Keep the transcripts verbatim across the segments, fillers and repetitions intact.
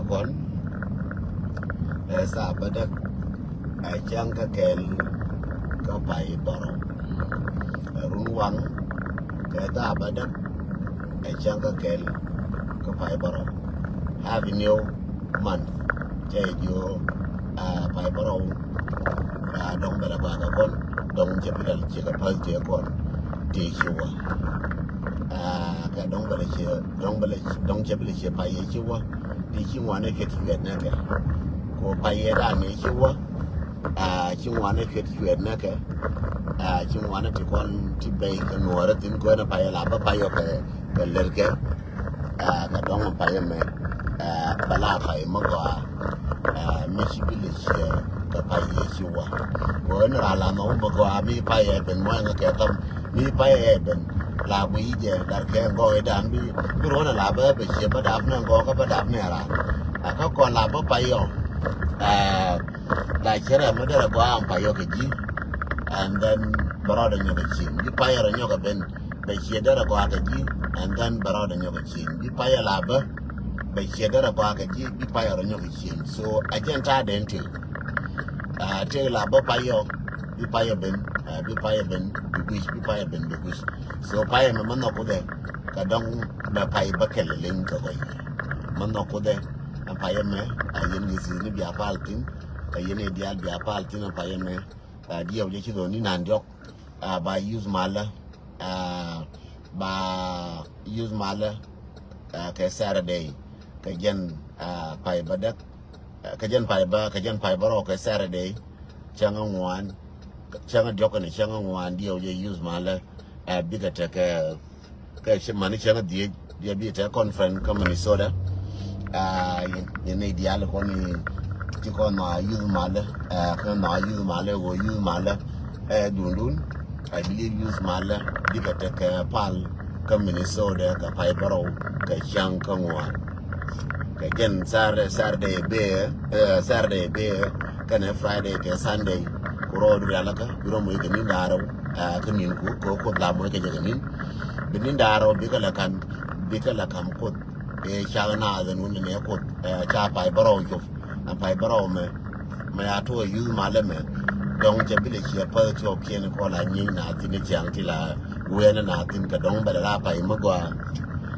Kɔn ɛ thaa bädäk ɛ cäŋ kä kɛl kä pay bärɔw. Ɛ run waŋ kɛ thaa bädäk ɛ cäŋ kä kɛl kä pay bärɔw. Happy New Month. Cɛ jiö a pay bärɔw. A dɔŋ bɛ lɛ gɔaa kɛ kɔn, dɔŋ cɛ bi lɛ ciɛ kɛ päth tëë kɔn tëë ci wä. A kɛ dɔŋ bɛ lɛ ciɛ, dɔŋ bɛ lɛ, dɔŋ cɛ bi lɛ ciɛ pay yɛ ci wä. Ti ci ŋuanɛ cuet cuet nɛ kɛ. Ko pay yɛ dan ni ci wä. A ci ŋuanɛ cuet cuet nɛ kɛ. A ci ŋuanɛ ti kɔn ti bɛy kɛ nuɔrɛ thin kɔn pay la bä pay yɔ kɛ kɛ lɛr kɛ. A kɛ dɔŋ pay mɛ. A bɛ la pay mɛ gɔaa. A mi ci bi lɛ ciɛ kɛ pay yɛ ci wä. Ko ni ra la mɛ wä mɛ gɔaa mi pay yɛ ben mɔ ŋa kɛ tam. Mi pay ɛ ben la gui jɛ dar kɛ gɔk idan bi bi ruɔn la bä bɛ cie bä dap nɛ gɔk kä bä dap nɛ ran. A kä kɔn la bä pay ɔ. A la cɛ rɛ mɛ derɛ gɔk am pay ɔ kɛ ji̱. And then bɛ rɔɔdɛ nyɔk kɛ cieŋ bi pay ɛ rɔ nyɔk kɛ ben bɛ cie derɛ gɔk kɛ ji̱. And then bɛ rɔɔdɛ nyɔk kɛ cieŋ bi pay ɛ la bä bɛ cie derɛ gɔk kɛ ji̱ bi pay ɛ rɔ nyɔk kɛ cieŋ. So a jɛn ta̱a̱ den tëë. A tëë la bä pay ɔ. Bi pay ɛ ben, a bi pay ɛ ben bi guic, bi pay ɛ ben bi guic. So pay ɛ mɛ mɛ nhɔk kudɛ kɛ dɔŋ bɛ pay bä kɛl leny kɛ gɔy. Mɛ nhɔk kudɛ ɛn pay ɛ mɛ a yɛn ni thi̱th ni bia pal thi̱n. Kɛ yɛn i̱ diaal bia pal thi̱n ɛn pay ɛ mɛ. A diɛw jɛ ci dhɔn ni nan diɔk. A ba youth malä. A ba youth malä. A kɛ Saturday kɛ jɛn a pay bädäk. Kä jɛn pay bä, kä jɛn pay bärɔw kɛ Saturday. Cäŋ ŋuan, cäŋ diɔk kɛnɛ cäŋ ŋuan diɛw jɛ youth malä. Ɛ bikɛ tekɛ kɛ mani cäŋ dhiec diɛ bi tekɛ conference kä Minnesota. Ɛ yɛn ni diaal kɔn ti kɔn nhɔa youth malä. Ɛ kɛ nhɔa youth malä ɣöö youth malä ɛ dundun. I believe youth malä bikɛ tekɛ pal kä Minnesota kɛ pay bärɔw kɛ cäŋ kä ŋuan. Kɛ jɛn Saturday, Saturday bee, ɛ Saturday bee kɛnɛ Friday kɛ Sunday. Ku rɔɔdu rialikä bi rɔ moc kɛ ni̱n da̱ŋ rɛw. Ɛ kä ni̱n ku kɛ Kuoth la moc kɛ jɛ kɛ ni̱n. Bi ni̱n da̱ŋ rɛw bikɛ lɛ ka̱m, bikɛ lɛ ka̱m Kuoth. Ɛ cak naath ɛn wun ni nɛ Kuoth ɛ ca pay bärɔw cop. Ɛn pay bärɔw mɛ mɛ a tuɔɔk youth malä mɛ. Dɔ̱ŋ cɛ bi lɛ ciɛ päth tiɔɔkiɛn kɔn la nyieny na thi̱n i̱ ciaŋ ti la wɛɛnɛ na thi̱n kɛ dɔ̱ŋ bɛ lɛ la pay mi gɔaa.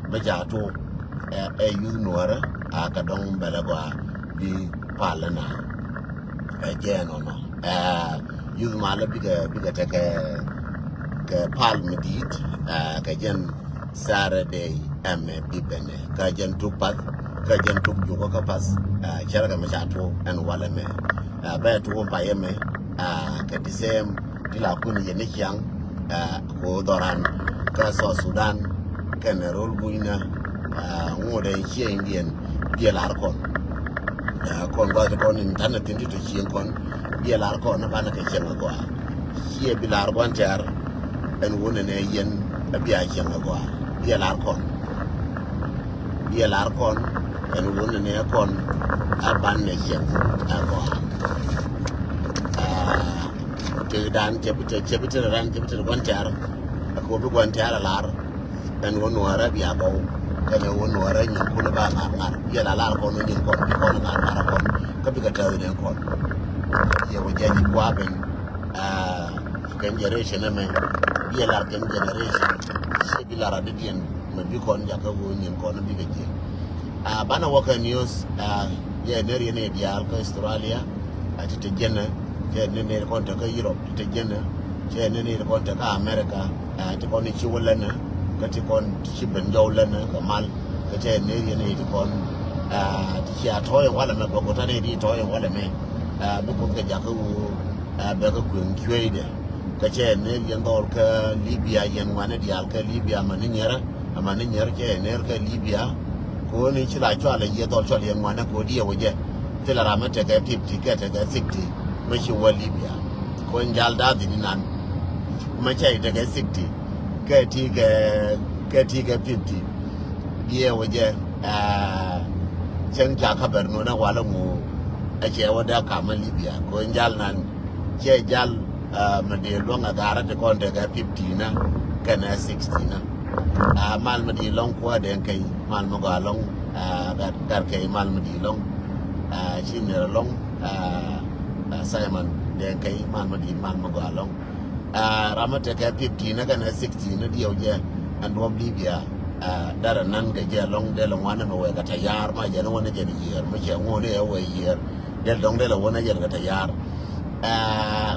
Mɛ ca tuɔɔk ɛ youth nuɔrä a kɛ dɔ̱ŋ bɛ lɛ gɔaa bi palä na. Ɛ jɛ ɛnɔnɔ ɛ youth malä bikɛ bikɛ tekɛ kɛ pal mi di̱i̱t. Ɛ kɛ jɛn Saturday ɛmɛ bi bɛnɛ kä jɛn tuk path kä jɛn tuk jukä kä path. Ɛ cɛrɛ kɛ mɛ ca tuɔɔk ɛn walɛ mɛ. Ɛ bɛ tuɔɔk pay ɛmɛ ɛ kɛ the same ti la kun yɛ ni ciaŋ. Ɛ ko dhɔran kä South Sudan kɛnɛ rol bunyna. Ɛ ŋuɔdɛ ciɛ Indian biɛ lar kɔn. Ɛ kɔn guath kɔn in tanɛ thin ti tɔ cieŋ kɔn biɛ lar kɔn banɛ kɛ cieŋ agɔaa. Ciɛ bi lar guan tɛr ɛn wun ɛnɛ yɛn a bia cieŋ agɔaa. Biɛ lar kɔn. Biɛ lar kɔn ɛn wun ɛnɛ kɔn a banɛ cieŋ agɔaa. Ɛ tëëdan cɛ bi te cɛ bi te ran cɛ bi te guan tɛr. Ɛ ko bi guan tɛr a lar. Ɛn wä nuɔrä bia bɔw kɛnɛ wä nuɔrä nyinkun ba ŋa̱r ŋa̱r. Yɛ la lar kɔn wä nyin kɔn bi kɔn ŋa̱r ŋa̱r kɔn kä bikɛ täth nɛn kɔn. Yɛ wä jɛ ji̱ kua ben. Ɛ kɛn generation ɛmɛ yɛ lar kɛn generation. Ciɛ bi lar adediɛn mɛ bi kɔn jakä wä nyin kɔn bikɛ jiɛ. Ɛ banɛ wä kɛ news. Ɛ yɛ ner yɛn i̱ diaal kä Australia. Ɛ ti te jɛnɛ cɛ ni nɛy ti kɔn te kä Europe ti te jɛnɛ. Cɛ ni nɛy ti kɔn te kä America. Ɛ ti kɔn i̱ ci wä länä kä ti kɔn ti ci ben jɔw länä kɛ mal. Kä cɛ ni yɛn nɛy ti kɔn ɛ ti ci a tɔ̱ɔ̱c in walɛ mɛ bɛ ku ta̱ nɛy ti tɔ̱ɔ̱c in walɛ mɛ. Ɛ bi Kuoth kɛ jakä ɣöö ɛ bɛ kä kueŋ cueecdɛ. Kä cɛ ni yɛn dhɔl kä Libya yɛn ŋuanɛ diaal kä Libya mani nyɛrä. Amäni nyɛr cɛ ner kä Libya. Koni ci la cɔal a yiɛ dhɔl cɔl yɛ ŋuanɛ kodi yɛ wä jɛ. Thilɛ ram mi tekɛ fifty kɛ tekɛ sixty mi ci wä Libya. Koni jal da̱a̱ dhidi nan mi cɛ tekɛ sixty kɛ ti kɛ kɛ ti kɛ fifty. Diɛ wä jɛ. Cäŋ ca ka bɛr nunɛ walɛ ŋu. Ɛ cɛ wä dee kamä Libya koni jal nan. Cɛ jal mi dee luäŋ a garä ti kɔn tekɛ fifty na kɛnɛ sixty na. Mal mi dee lɔŋ kuäär den kɛy mal mi gɔaa lɔŋ Gat, gat kɛ imal mi di lɔŋ. Ci nɛr lɔŋ. Simon dɛn kɛ imal mi di mal mi gɔa lɔŋ. Ram mi tekɛ fifteen kɛnɛ sixteen ni diɛw jɛ. Ɛn duɔp Libya. Darɛ nan kɛ jɛ lɔŋ dee lɛ ŋuan ɛmɛ wɛ kɛ tayar ma jɛ ni wä ni jɛ ni yiër mi cɛ ŋuɔni ɛ wɛ yiër. Dee lɔŋ dee lɛ wä ni jɛ ni kɛ tayar.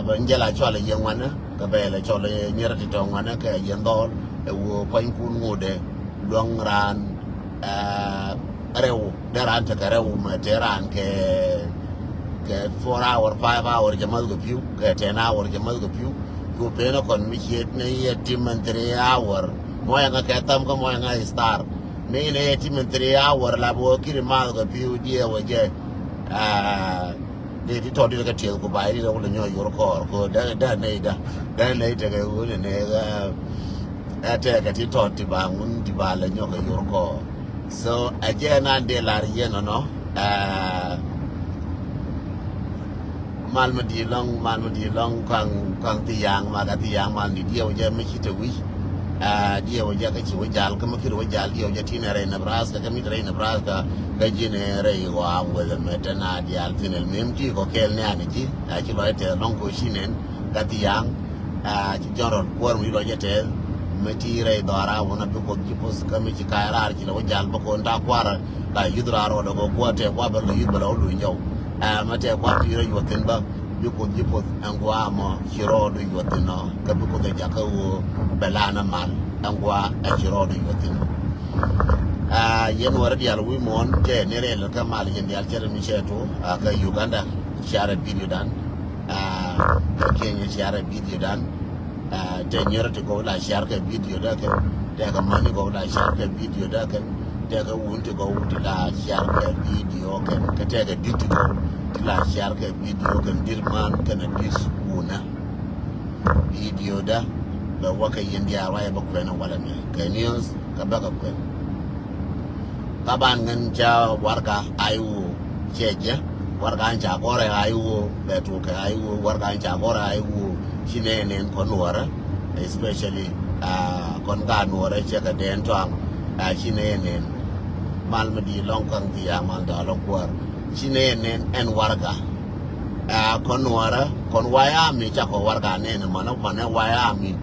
Bɛ n jɛ la cɔal ɛ yɛ ŋuanɛ kɛ bɛ lɛ cɔl ɛ nyɛrɛ ti tɔ ŋuanɛ kɛ yɛ ndhɔl ɛ wä kuanykun ŋudɛ luɔŋ raan. Rɛw dee raan tekɛ rɛw mɛ tee raan kɛ kɛ four hour, five hour jɛ math kɛ piu kɛ ten hour jɛ math kɛ piu. Ku pen kɔn mi ciet ni yɛ tim mɛn three hour. Mɔyɛ ŋa kɛ tham kä mɔyɛ ŋa star. Mi ni yɛ tim mɛn three hour la bɔ kiri math kɛ piu diɛ wä jɛ. Dee ti tɔ dit kɛ tiɛth ku bay dit kɛ wulɛ nyɔ yor kɔɔr ko dee dee ney da dee ney tekɛ wulɛ ney. Ɛ tɛkɛ ti tɔt ti ba ŋun ti ba lɛ nyɔk kɛ yor kɔ. So ɛ jɛ nan dee lar yɛn ɔnɔ. Mal mi di lɔŋ, mal mi di lɔŋ kaŋ kaŋ ti yaŋ ma ka ti yaŋ mal ni diɛw jɛ mi ci te wi̱c. Diɛw jɛ kä ci wä jal kä mi kir wä jal diɛw jɛ ti nɛ rɛy Nebraska kä mi te rɛy Nebraska kä ji̱ nɛ rɛy ɣɔaŋ wälɛ mɛ te na dial thin ɛl mem ti kɔ kɛl nɛ ani ji̱. Ci lɔc tɛ lɔŋ ko ci nɛn kä ti yaŋ. Ci jɔn rɔl kuäär mi lɔc jɛ tɛth mi ti rɛy dhɔra wun a bi Kuoth ji̱ puth kä mi ci ka̱a̱c raar ci lɛ wä jal bä kon ta̱a̱ kua̱rä. La yuth raar wä dɔk wä kuäär tɛk kua̱r bä la yuth bä la wä luny jɔw. Mɛ tɛk kua̱r ti rɛy yuɔth thin bä bi Kuoth ji̱ puth ɛn gua̱a̱ mɔ ci rɔɔdu yuɔth thin nɔ kä bi Kuoth ɛ jakä ɣöö bɛ lan ɛ mal ɛn gua̱a̱ ɛ ci rɔɔdu yuɔth thin nɔ. Yɛn wä rɛ dial wi̱i̱ muɔ̱ɔ̱n cɛ ni rɛl kä mal yɛn dial cɛ rɛ mi cɛ tu kä Uganda. Share video dan. Kenya share video dan. Tɛ nyɛrɛ ti gɔw la share kɛ video da kɛn. Tɛ kɛ mani gɔw la share kɛ video da kɛn. Tɛ kɛ wun ti gɔw ti la share kɛ video kɛn. Kɛ tɛ kɛ dit ti gɔw ti la share kɛ video kɛn. Dit man kɛn a dit wuna. Video da bɛ wä kɛ yɛn diaal ruac bä kuɛn a walɛ mɛ kɛ news. Kä bäkɛ kuɛn. Taban ŋän ca warka a i̱ ɣöö cɛ jɛ warka an ca gɔrɛ a i̱ ɣöö bɛ tuɔkɛ a i̱ ɣöö warka an ca gɔrɛ a i̱ ɣöö ci nɛ nɛn kɔn nuɔrɛ. Especially kɔn ka nuɔrɛ cɛ kɛ dɛn tɔaŋ. Ci nɛ nɛn mal mi di lɔŋ kaŋ thia mal dɔalɔ kuäär. Ci nɛ nɛn ɛn warka. Kɔn nuɔrɛ kɔn waya mi ca kɔ warka nɛn manɛ manɛ waya mi.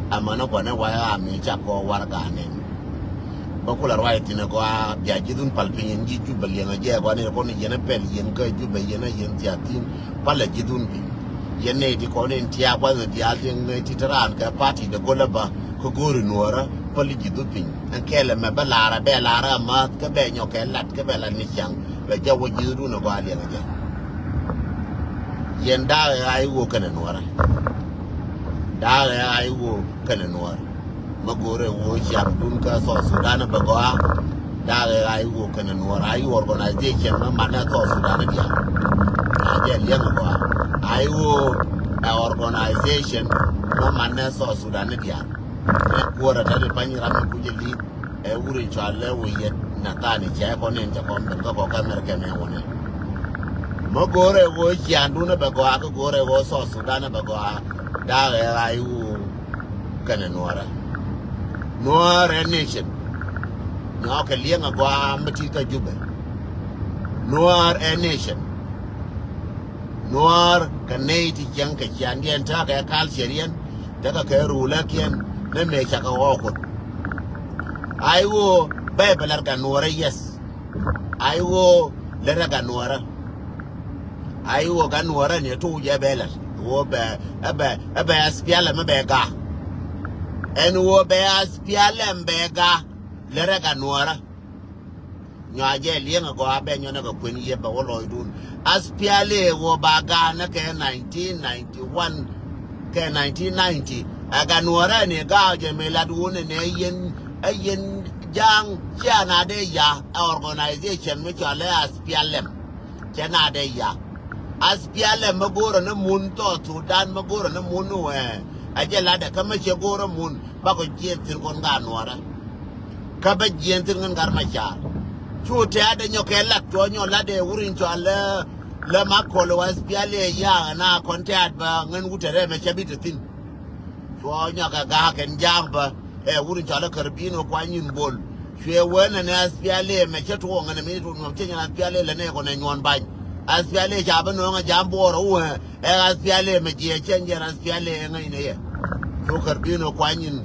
Amanɛ kɔnɛ waya mi ca kɔ warka nɛn. Bä kulɛ ruac thin ɛ gɔaa bia ji̱thun pal piny in ji̱ Jubɛ liɛŋ ɛ jɛ ɛ gɔaa ni rɛ kɔn yɛn ɛ pɛl yɛn kä Jubɛ yɛn ɛ yɛn thiathin. Pal ɛ ji̱thun piny. Yɛn nɛy ti kɔn in tiaak gua̱th ɛ diaal ti ŋäc ti te raan kɛ party de go̱lä bä kä go̱o̱ri nuɔɔrä pal i̱ ji̱thu piny. Ɛn kɛɛl ɛmɛ bä laarä bɛ laarä amäth kä bɛ nyɔk kɛ lat kä bɛ lat ni ciaŋ bɛ jɛ wä ji̱thdun ɛ gɔaa liɛŋ ɛ jɛ. Yɛn da̱a̱k ɛ ɣaac i̱ ɣöö kɛnɛ nuɔɔrä. Da̱a̱k ɛ ɣaac i̱ ɣöö kɛnɛ nuɔɔrä. Mä go̱o̱rɛ ɣöö ciaŋdun kä South Sudan bɛ gɔaa. Da̱a̱k ɛ ɣaac i̱ ɣöö kɛnɛ nuɔɔrä a i̱ organization mä manɛ South Sudan diaal. A jɛ liɛŋ ɛ gɔaa a i̱ ɣöö ɛ organization mä manɛ South Sudan diaal. Ɛ kuäärä te ri pany ram mi kucä li̱i̱t. Ɛ wuri cɔal lɛ wä yɛt Nathani cɛ kɔn in cɛ kɔn ben kä kɔk America mɛ wä nɛ. Mä go̱o̱rɛ ɣöö ciandun bɛ gɔaa kä go̱o̱rɛ ɣöö South Sudan bɛ gɔaa. Da̱a̱k ɛ ɣaac i̱ ɣöö kɛnɛ nuɔɔrä. Nuɔɔr ɛ nation. Nyɔɔk kɛ liɛŋ ɛ gɔaa mi ti kä Jubɛ. Nuɔɔr ɛ nation. Nuɔɔr kɛ nɛy ti cieŋ kɛ ciandiɛn tekɛ culture yɛn tekɛ kɛ rulä kiɛn. Ni mëë cakɛ ɣɔɔ Kuoth. A i̱ ɣöö bɛy bɛ lat kɛ nuɔɔrä, yes. A i̱ ɣöö lät ɛ kɛ nuɔɔrä. A i̱ ɣöö kɛ nuɔɔrä ni tuuc ɛ bɛ lat ɣöö bɛ ɛ bɛ ɛ bɛ SPLM ɛ bɛ gaak. Ɛn ɣöö bɛ SPLM bɛ gaak lät ɛ kɛ nuɔɔrä. Nyɔa jɛ liɛŋ ɛ gɔaa bɛ nyɔnɛ kɛ kuën yiëp bɛ wä lɔcdun. SPLA ɣöö ba ga̱a̱nä kɛ nineteen ninety one kɛ nineteen ninety. Ɛ kɛ nuɔɔrä ni ga̱a̱ jɛ mëë lat wun ni nɛ yɛn ɛ yɛn ja̱a̱ŋ. Cia na dee ya ɛ organization mi cɔal ɛ SPLM. Cɛ na dee ya SPLM mi go̱o̱rä ni mun South Sudan mi go̱o̱rä ni mun wee. Ɛ jɛ latdɛ kä mi cɛ go̱o̱rä mun bakɔ jiɛn thi̱n kɔn ga̱a̱ nuɔɔrä. Kä bä jiɛn thi̱n ŋän gat ma caar. Cu tɛ̈t ɛ nyɔk kɛ lat cuɔ nyɔk lat ɛ wur in cɔal lä lä ma kɔl wä SPLA ya̱a̱ na kɔn tɛ̈t bä ŋän wut tɛ rɛmɛ cä bi te thi̱n. Cuɔ nyɔk kɛ ga̱a̱ kɛn ja̱a̱ŋ bä ɛ wur in cɔal lä Karbino kuany in bol. Cuɛ wee nɛ ni aspiali mɛ cɛ tuɔɔŋ ɛn mi tuɔɔŋ cɛ nyɛn aspiali lɛ ni kɔn ɛ nyuɔn bany. Aspiali ca bi nööŋ ɛ jam buɔɔr ɛ wee ɛ aspiali mɛ jiɛ cɛ nyɛn aspiali ɛ ŋäc ni yɛ. Cu kär bi nɔ kuany in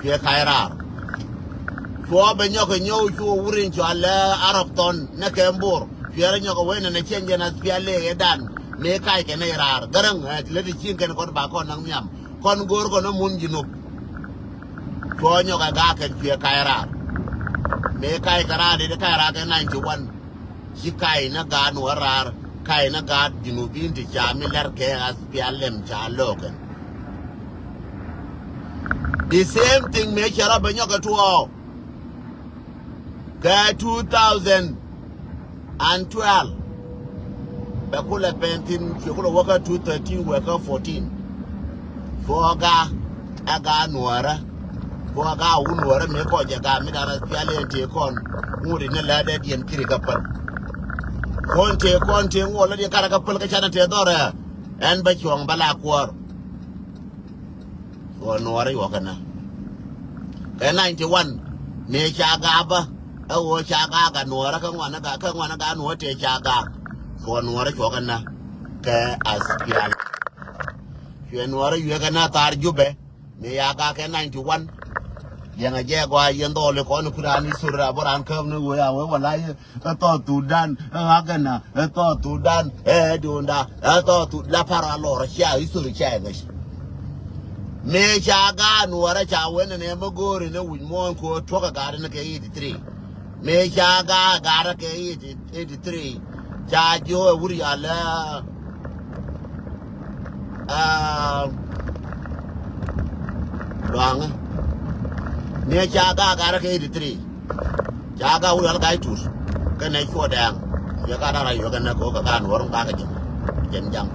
cuɛ ka̱c raar. Cuɔ bɛ nyɔk ɛ nyɔw cu wur in cɔal ɛ Arab thɔn ni kɛ mbor. Cuɛ rɛ nyɔk ɛ wee nɛ ni cɛ nyɛn aspiali ɛ dan. Mëë kac kɛ ni raar gäräŋ ɛ ti lät ti cieŋ kɛn kɔn ba kɔn naŋ nhiam. Kɔn go̱o̱r kɔn ɛ mun ji̱ nup. Cuɔ nyɔk ɛ gaak kɛn cuɛ ka̱c raar. Mëë ka̱c kɛ raar dee ka̱c raar kɛ ninety one. Ci ka̱c ni gaat nuɔ̱ɔ̱r raar ka̱c ni gaat junubin ti ca mi lɛr kɛ aspial lɛm ca lo̱o̱kɛn. The same thing mëë cɛ rɔ bɛ nyɔk kɛ tuɔɔk. Kɛ two thousand and twelve. Bɛ kulɛ pɛn thin cuɛ kulɛ wäkä two thirteen wäkä fourteen. Cuɔ ga ɛ ga nuɔrä. Cuɔ ga wun nuɔrä mi kɔc jɛ ga mi dan aspial in tëë kɔn. Ŋut in ni lɛ dɛ diɛn kiri kä päl. Kɔn tëë kɔn tëë ŋuɔl lä diɛn karɛ kä päl kä canɛ tëë dhɔrɛ. Ɛn bä cuɔ̱ŋ bä la kuɔr. Kɛ nuɔrä yuɔkä na kɛ ninety one. Mëë ca gaapä ɛ ɣöö ca gaak a nuɔrä kä ŋuanä ga kä ŋuanä ga nuɔrä tëë ca gaak. Kɛ nuɔrä cuɔkä na kɛ aspial. Cuɛ nuɔrä yuekä na thar Jubɛ. Mëë ca gaak kɛ ninety one. Liɛŋɛ jɛ gɔaa yɛn dhɔɔli kɔn ku raan i̱ sor raan bä raan käp ni ɣöö ya wee wala yɛ. Ɛ South Sudan ɛ ɣa̱kɛna ɛ South Sudan ɛ dunda ɛ South Sudan la para lɔr cia history cia ŋäc. Mëë ca gaat nuɔrä ca wen ɛn ɛ mä go̱o̱ri ni wi̱c muɔ̱ɔ̱n ko̱o̱r tuɔ̱k ɛ gaat ni kɛ eighty three. Mëë ca gaat gaat kɛ eighty three ca jiöö ɛ wur yal ɛ Aa, luaŋä. Ni ca gaat gat rɛ kɛ eighty three. Ca gaat wur yal gat i̱ tur. Kɛnɛ cuɔ dɛɛŋ. Yɛ gat gat rɛ yɔ kɛnɛ kɛ wä kɛ gaat nuɔr ŋa kɛ jɛn. Jɛn jaŋ.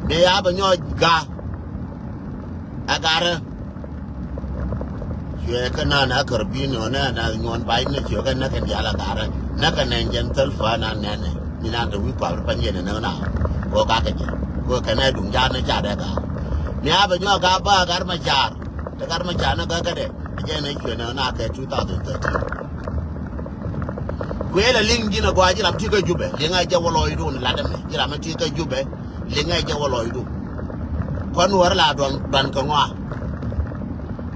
Ni ya bɛ nyɔɔc gaat. Ɛ gat rɛ. Cuɛ kä na na kär bi nɔ na na nyuɔn bac na cuɛ kä na kɛn dial a garɛ na kɛ nɛn jɛn thäl fa na nɛnɛ mi na te wi̱i̱ kuap ri pan yɛn nɛ na. Kɔ ka kɛ jɛ kɔ kɛ nɛ duŋ jaan na ca dɛ gar. Mi a bɛ nyuak ka ba gar ma car. Te gar ma car na gar kä dɛ. Jɛ na cuɛ na na kɛ two thousand thirteen. Kuël a liŋ ji̱n a gɔaa ji̱ ram ti kä Jubɛ liŋ a jɛ wä lɔɔcdun lat ɛmɛ ji̱ ram ti kä Jubɛ. Liŋɛ jɛ wä lɔcdu. Kɔn wär la duan duan kɛ ŋɔa.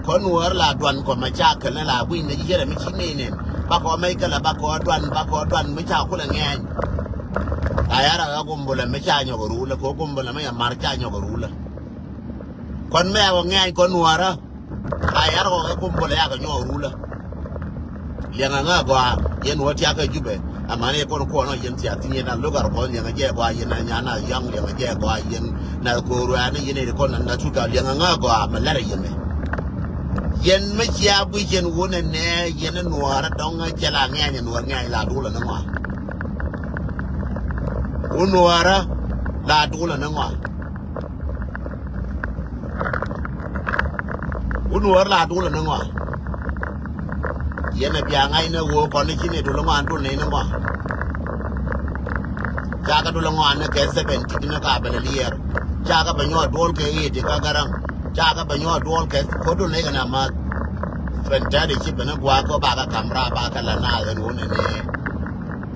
Kɔn wär la duan kɔ mɛ ca kɛl ni la gui̱ny ni ji̱ cɛ rɛ mi ci nɛy nɛn. Bakɔ mɛc kɛ la bakɔ duan bakɔ duan mi ca kulɛ ŋɛɛny. A yara ɣä gumbulɛ mi ca nyɔk rulä kɛ gumbulɛ mi yɛ mar ca nyɔk rulä. Kɔn mɛ ɣä ŋɛɛny kɔn wärä. A yar kɔ kɛ kum bol yak kɛ nyɔk rulä. Liɛŋɛ ŋä gɔaa yɛn wä tiak kɛ Jubɛ. Aman yɛ kɔn kuɔn ɔ yɛn thiath thi̱n yɛn a lo̱k ar kɔn liɛŋɛ jɛ gɔaa yɛn a nyan a yɔ̱ŋ liɛŋɛ jɛ gɔaa yɛn na ko̱o̱r wɛɛni yɛn ɛ kɔn na tuka liɛŋɛ ŋä gɔaa mɛ lɛrɛ yɛmɛ. Yɛn mi cia guic yɛn wun ɛ nɛ yɛn ɛ nuɔɔr ɛ dɔŋ ɛ cɛ la ŋɛɛny ɛ nuɔɔr ŋɛɛny la duulɛ ni ŋɔaa. Wun nuɔɔrä la duulɛ ni ŋɔaa. Wun wär la dulɛ ni ŋɔa. Yɛn a bia ŋa̱c ni ɣöö kɔn ni ci ni dulɛ ŋɔa dul ni ni ŋɔa. Cakɛ dulɛ ŋɔa ni kɛ seventy ni ka bɛ lɛ liɛɛr. Cakɛ bɛ nyɔɔ duɔl kɛ eighty kä garaŋ. Cakɛ bɛ nyɔɔ duɔl kɛ ko dul ni kɛ na ma. Fɛn tɛɛt ci bɛ ni gua̱a̱k kä bakɛ kam raap bakɛ la naath ɛn wun ni ni.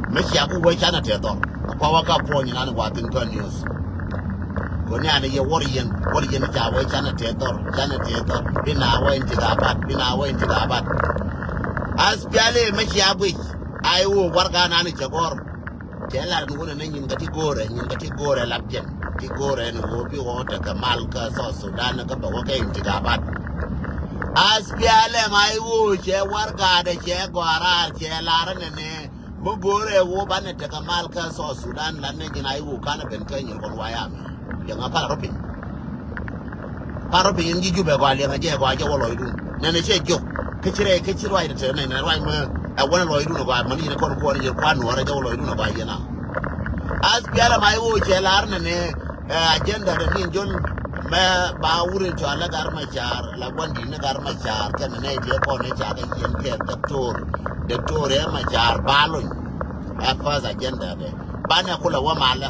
Mi cia ku wee canɛ tɛth dhɔr. Kua wä ka puɔ̱ny nan wa thin kä news. Koni ani yɛ wor yɛn wor yɛn ca wee canɛ tɛth dhɔr canɛ tɛth dhɔr. Bi na wee in ti ka bat bi na wee in ti ka bat. As piali mi cia guic. Ai wo warga nan cɛ gɔr. Cɛ lar ni wunɛ ni nyin ka ti go̱rɛ nyin ka ti go̱rɛ lap jɛn ti go̱rɛ ni wo bi wo tɛ kɛ mal kä South Sudan kä bɛ wä kɛ in ti ka bat. As piali ma ai wo cɛ warga dɛ cɛ gɔrar cɛ lar ni ni. Mi go̱o̱rɛ ɣöö banɛ tekɛ mal kä South Sudan lan nɛ ji̱n a i̱ ɣöö kanɛ ben kä nyir kɔn wayam. Liɛŋɛ pal rɔ piny. Pal rɔ piny in ji̱ Jubɛ gɔaa liɛŋɛ jɛ gɔaa jɛ wä lɔcdun. Nɛnɛ cɛ jiök. Kä ci rɛy kä ci ruac tɛ nɛnɛ ruac mɛ ɛ wänɛ lɔcdun gɔaa mani yɛn kɔn kuɔn yɛn kuan nuɔrɛ jɛ wä lɔcdun gɔaa yɛn a. As pialɛ ma i̱ ɣöö cɛ lar nɛnɛ. Ɛ agenda de min jol mɛ ba wurin cɔal lɛ Gat Macar la guandi ni Gat Macar kɛn nɛ ti kɔn ni ca kɛ yien kɛ doctor doctor ɛ Macar ba lony. Ɛ first agenda de banɛ kulɛ wä malɛ.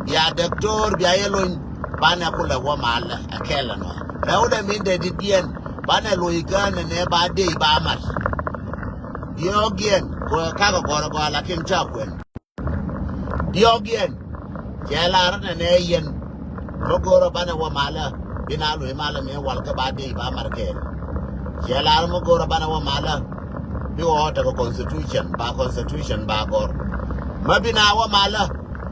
Ya doctor bia yɛ lony banɛ kulɛ wä malɛ ɛ kɛl ɛnɔ. Ɛ wudɛ min de di diɛn banɛ loy kɛ nɛ nɛ ba dey ba mat. Diɔ̱ɔ̱kiɛn, kɛ kakɛ gɔ̱rä gɔaa lakin ca kuɛn. Diɔ̱ɔ̱kiɛn, cɛ lar nɛ nɛ yɛn. Mi go̱o̱rä banɛ wä malä, bi na luɔ̱c malä mi wal kä ba dee ba mar kɛɛl. Cɛ lar mi go̱o̱rä banɛ wä malä, bi wä tekɛ constitution, ba constitution ba gɔ̱r. Mi bi na wä malä,